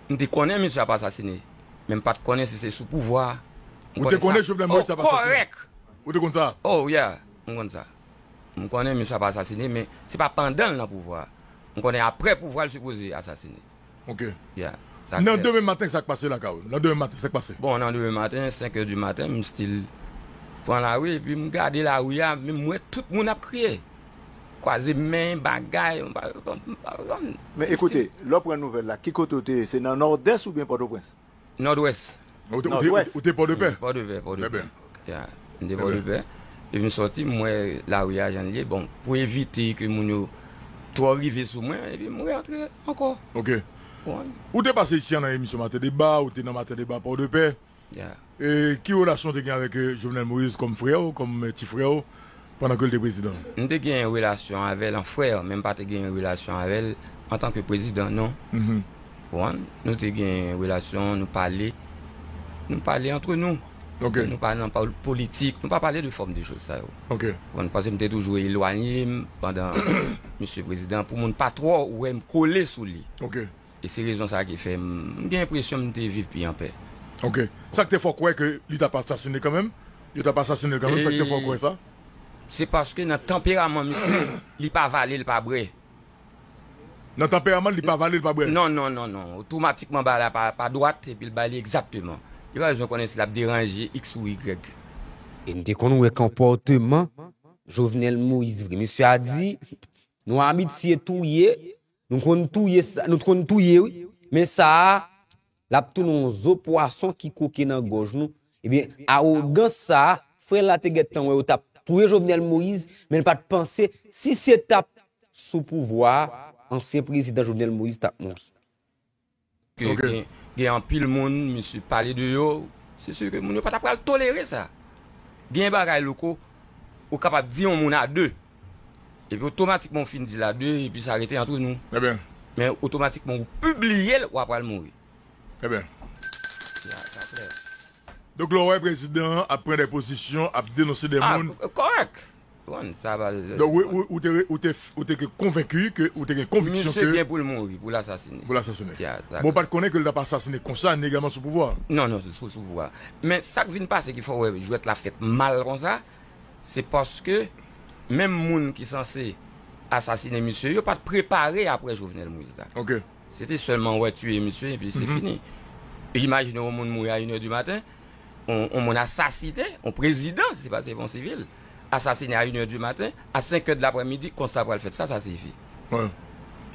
m te konnen misye ap asasine, men m pa t konnen si se sou pouvwa. Ou te konnen Jovenel Moïse t ap asasine? Kòrèk. Ou te konn sa? Oh, yeah, m konn sa. M konnen misye ap asasine, men se pa pandan l nan pouvwa. M konnen apre pouvwa l sipoze asasine. Ok. Yeah, sa Nan klè. Demen maten, sa k pase la, Kawou? Nan demen maten, sa k pase? Bon, nan demen maten, senk è di maten, m still pran lari, epi m gade lari a, men m wè tout moun ap kriye. Kwaze men, bagay, m pa, m pa, m pa, Men ekoute, lè w pran nouvèl la, ki kote w te ye? Se nan Nòdès oubyen Pòtoprens? Nòdwès. Ou te- ou te- Nòdwès. Ou te Pòdepè? Pòdepè, Pòdepè. Trè byen. Ya, m te Pòdepè. Epi m sòti, m wè lari a jan l ye. Bon, pou evite ke moun yo twò rive sou mwen, epi m rantre ankò. Ok. Konprann? Ou te pase isi a nan emisyon Maten Deba, ou te nan Maten Deba Pòdepè. Ya. E ki relasyon w te gen avèk eh, Jovenel Moïse kòm frè w, kòm eh, ti frè w, pandan ke l te prezidan? M te gen relasyon avè l an frè, men m pa te gen relasyon avè l antanke prezidan, non. Mhm. Konprann? Nou te gen relasyon, nou pale. Nou pale antre nou. Ok. Nou pale nan pal- politik, nou pa pale de fòm de choz sa yo. Ok. Konprann? Paske m te toujou elwanye m pandan misye prezidan, pou moun pa twò wè m kole sou li. Ok. E se rezon sa ki fè m, m gen enpresyon m te viv pi anpè. Ok. Sa k te fè w kwè ke li t ap asasine kanmenm? Yo t ap asasine l kanmenm, sa k te fè w kwè sa? Se paske nan tanperaman misye, li pa vale, li pa brè. Nan tanperaman, li pa vale, li pa brè? Non, non, non, non. Otomatikman, ba la pa, pa dwat, epi l ba li egzakteman. Li pa bezwen konnen si l ap deranje X ou Y. E m te konn wè konpòteman Jovenel Moïse vre. Misye a di, nou abitye touye, nou konn touye sa, nou konn touye, wi. Men sa a, l ap tounen yon zo pwason ki koke nan gòj nou. Ebyen, awogans sa a, frè l la te gentan wè yo t ap touye Jovenel Moïse, men l pa t panse, si se t ap sou pouvwa a, ansyen prezidan Jovenel Moïse t ap mouri. Ke gen, gen anpil moun, misye pale de yo, se si ke moun yo pa ta pral tolere sa. Gen bagay loko, ou kapab di yon moun a de. Epi otomatikman ou fin di l a de, epi sa rete antre nou. Trè byen. Men otomatikman ou pibliye l, w ap pral mouri. Trè byen. Ya, sa klè. Donk, lè w wè prezidan an ap pran de pozisyon, ap denonse de Ah, moun. Kòrèk. Konprann, sa va. Donk, ou, ou, ou te, ou te, ou te konvenki ke, ou te gen konviksyon Misye ke gen pou l mouri, pou l asasine. Pou l asasine. Ya, sa Bon, w pa t konnen ke l t ap asasine konsa, legalman sou pouvwa. Non, non, se sou, sou pouvwa. Men sa k vin pase ki fè w wè jwèt la fèt mal konsa, se paske menm moun ki sanse asasine misye yo pa t prepare apre Jovenel Moïse la. Ok. Se te sèlman wè tiye misye epi se fini. Imajine yon moun mouri a une heure du matin, yon, yon moun asasine, yon prezidan, se pa se yon sivil, asasine a une heure du matin, a senk è de laprèmidi, konsa pral fèt, sa, sa sifi. Wè.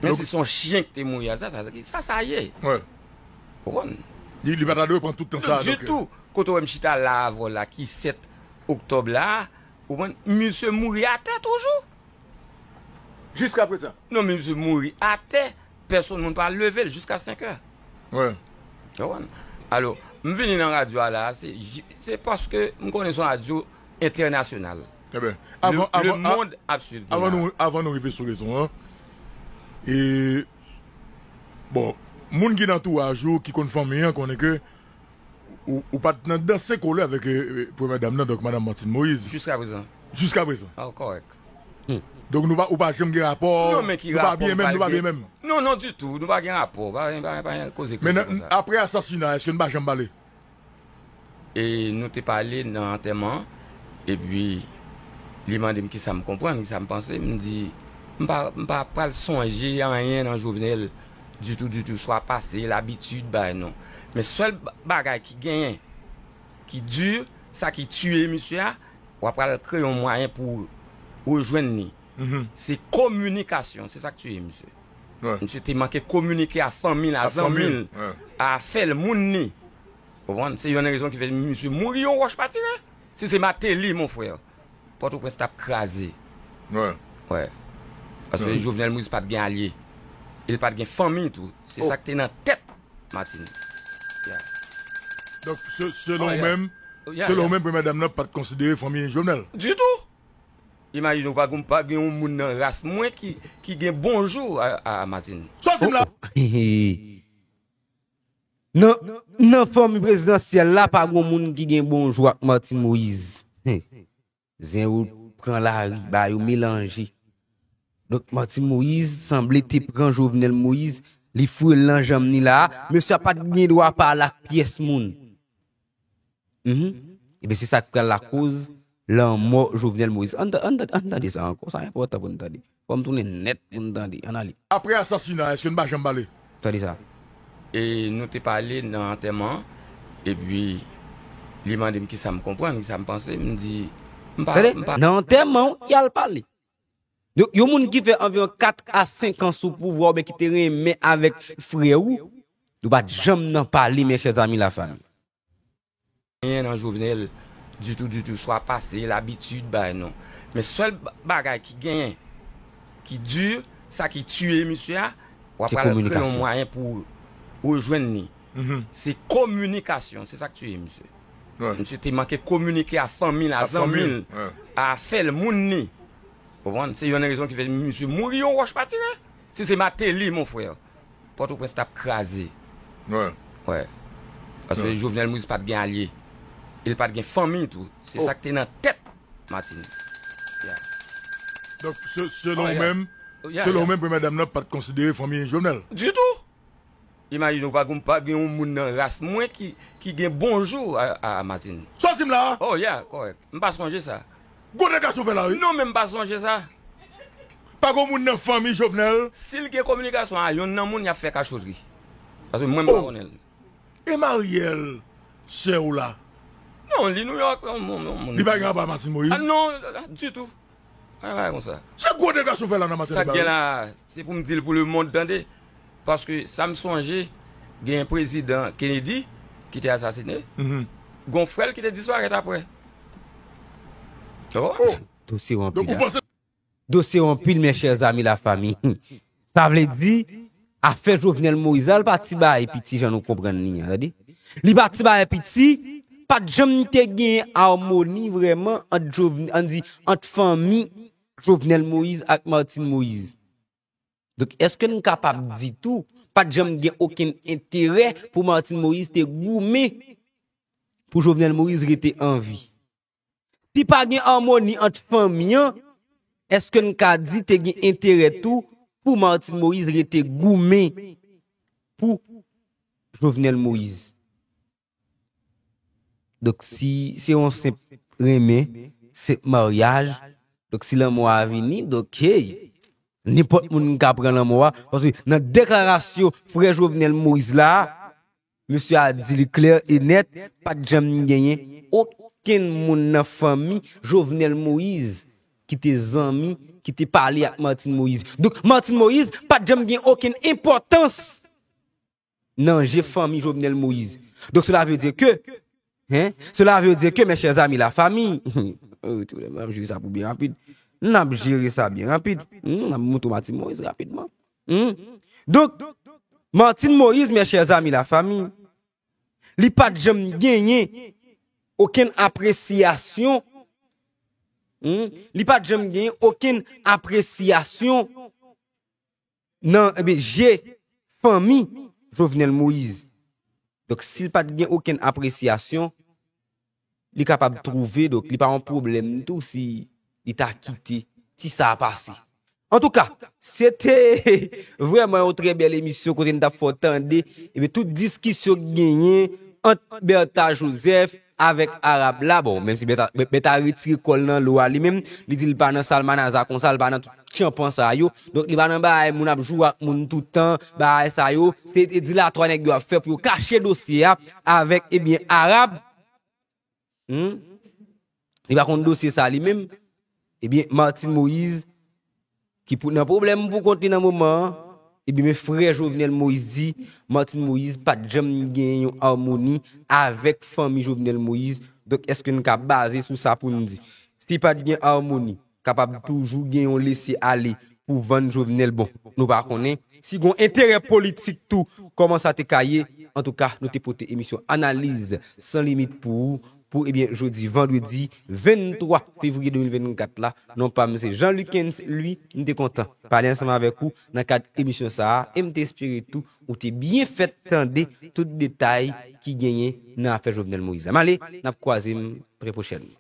Menm Donk- si se yon chyen ki te mouri a sa, sa, sa, sa ye. Wè. Ou konprann? Li, li pa ta dwe pran tout tan sa. Di Donk, tou, kote w wè m chita la avè w la, ki sèt oktòb la, ou konprann, misye mouri atè toujou. Jiska prezan. Non, men misye mouri atè, pèsonn moun pa leve l jiska senk è. Wè. Ou konprann? Alò, m vini nan radyo a la, se, se paske m konnen se yon radyo entènasyonal. Trè byen. Le, Avan, le avan, a- mond ap swiv nou avan la. Nou, avan nou rive sou rezon an, e, bon, moun ki nan antouraj ou, ki konn fanmi an, konnen ke ou, ou pa t nan danse kole avèk eh, eh, premyè dam nan, donk madanm Martine Moïse. Jiska prezan. Jiska prezan. Ah, kòrèk. Donk nou pa, ou pa janm gen rapò, Non, men ki nou pa rapò byen m menm, pral nou pa gen? Byen menm. Non, non, ditou. Nou pa gen rapò. Pa, pa, pa, pa koze Men koze nan- konsa. Apre asasina, èske nou pa janm pale? E nou te pale nan antèman an, epi li mande m kisa m konprann, kisa m panse, m di, m pa, m pa pral sonje anyen nan Jovenel ditou, ditou, swa pase, labitid, bagay non. Men sèl ba- bagay ki genyen, ki di, sa ki tiye misye a, w ap pral kreye yon mwayen pou rejwenn li. Mhm. Se kominikasyon, se sa k tiye misye. Wè. Misye te manke kominike a fanmi l, a A fanmi zanmi l, l, wè. a afè l, moun li. Konprann? Se yonn rezon ki fè misye mouri, yon wòch pa tire. Si se Martelly, mon frè, Pòtoprens t ap kraze. Wè. Wè. Paske Jovenel Moïse pa t gen alye. E l pa t gen fanmi tou. Se sa k te nan tèt Martine. Yeah. Donk, se- selon ou menm, selon ou menm, premyè dam nan pa t konsidere fanmi Jovenel. Ditou. Imajine w, pa gen pa gen yon moun nan ras mwen ki, ki gen bonjou a, a Martine. Sòti m la. Nan, nan fanmi prezidansyèl la, pa gen moun ki gen bonjou ak Martine Moïse. Zen yo pran lari, ba yo melanje. Donk, Martine Moïse sanble te pran Jovenel Moïse, li foure l nan janm ni la a. Mesye a pa t gen dwa pale ak pyès moun. Mhm. Ebyen, se sa k pral lakoz lanmò Jovenel Moïse. Ann ann ann tande sa ankò, sa enpòtan pou n tande. Fò m tounen nèt pou n tande. Ann ale. Apre asasina, èske n pa janm pale? Tande sa. E nou te pale nan antèman an, epi li mande m kisa m konprann, kisa m panse, m di, m pa, Tande, m pa. Nan antèman w, y al pale. Donk, yon moun ki fè anviwon kat a senk an sou pouvwa oubyen ki te renmen avèk frè w, nou pa t janm nan pale, mes chers amis, la famille. Anyen nan Jovenel ditou, ditou, swa pase, labitid, bagay non. Men sèl ba- bagay ki genyen, ki di, sa ki tiye misye a, w ap Se pral kreye yon kominikasyon. Mwayen pou rejwenn li. Se kominikasyon, se sa k tiye misye. Misye te manke kominike a fanmi l, a zanmi l, a afè l, moun li. Konprann? Se yonn rezon ki fè misye mouri, yon wòch pa tire. Si se Martelly, mon frè, Pòtoprens t ap kraze. Wè. Paske Jovenel Moïse pa t gen alye. E l pa t gen fanmi tou. Se sa k te nan tèt Martine. Yeah. Donk, se- selon ou menm, selon ou menm, premyè dam nan pa t konsidere fanmi Jovenel. Ditou. Imajine w, pa gen pa gen yon moun nan ras mwen ki, ki gen bonjou a, a Martine. Sòti m la. Oh yeah, kòrèk. M pa sonje sa. Gwo dega sou fè la wi. Non, men m pa sonje sa. Pa gen moun nan fanmi Jovenel. Si l gen kominikasyon a yonn nan moun, y ap fè kachotri. Paske mwen, m pa konnen l. E Mariel, sè w la? Non, li Nouyòk, yon moun, yon moun. Li pa gen apa Martine Moïse? Ah, non, ditou. Pa gen bagay konsa. Se gwo dega sou fè la nan maten. Sa k gen la, se pou m di l pou lemonn tande. Paske sa m sonje, gen prezidan Kennedy ki te asasine. Gon frè l ki te disparèt apre. Oh. Dosye w anpil. Dosye w anpil, mes chers amis, la famille. Sa vle di, afè Jovenel Moïse la, li pa ti bagay piti, jan nou konprann li an, tande. Li pa ti bagay piti, pa t janm te gen amoni vrèman ant Jovenel, ann di, ant fanmi Jovenel Moïse ak Martine Moïse. Donk, èske n kapab di tou, pa t janm gen okenn enterè pou Martine Moïse te goumen pou Jovenel Moïse rete an vi? Si pa gen amoni ant fanmi an, èske n ka di te gen enterè tou pou Martine Moïse rete goumen pou Jovenel Moïse? Donk, si se yon senp renmen, senp maryaj, donk si lanmò a vini, donk, hey, nenpòt moun ka pran lanmò a. Paske nan deklarasyon frè Jovenel Moïse la, misye a di li klè e nèt, pa t janm genyen okenn moun nan fanmi Jovenel Moïse ki te zanmi, ki te pale ak Martine Moïse. Donk, Martine Moïse pa t janm gen okenn enpòtans nan je fanmi Jovenel Moïse. Donk, cela veut dire que, hein, cela veut dire que, mes chers amis, la famille, oh, tout le monde, m ap jere sa pou byen rapid. N ap jere sa byen rapid. Hmm, n ap montre Martine Moïse rapidman. Hmm. Donk, Martine Moïse, mes chers amis, la famille, li pa t janm genyen okenn apresyasyon. Hmm. Li pa t janm genyen okenn apresyasyon nan, ebyen, je fanmi Jovenel Moïse. Donk, si l pa t gen okenn apresyasyon, li kapab twouve, donk, li pa yon pwoblèm tou si li ta kite ti sa a pase. Antouka, se te vrèman yon trè bèl emisyon kote n t ap fè w tande, ebyen, tout diskisyon k genyen ant Bertha Joseph avèk Arab la, bon, menm si Bertha, Bertha retire kò l nan lo a li menm, li di l pa nan salmanaza konsa, l pa nan tout tchanpan sa yo. Donk, li pa nan bagay moun ap joure ak moun toutan, bagay sa yo. Se dilatwa nèg yo ap fè pou yo kache dosye a avèk, ebyen, Arab. Hmm? Li pa konn dosye sa li menm. Ebyen, Martine Moïse, ki pou, nan pwoblèm pou kont li nan moman an, Ebyen, men frè Jovenel Moïse di, Martine Moïse pa t janm gen yon amoni avèk fanmi Jovenel Moïse. Donk, èske n ka baze sou sa pou n di? Si pa t gen amoni, kapab toujou gen yon lese ale pou vann Jovenel. Bon, nou pa konnen. Si gon enterè politik tou, kòman sa te ka ye? Antouka, nou te pote emisyon Analiz San Limit pou ou, pou, ebyen, jodi vandredi venntwa fevriye de mil vennkat la. Non pa m se Jean Lucens Louis, m te kontan pale ansanm avèk ou nan kad emisyon sa a, e m te espere tou ou te byen fèt tande tout detay ki genyen nan afè Jovenel Moïse la. M ale, n ap kwaze m trè pwochènman.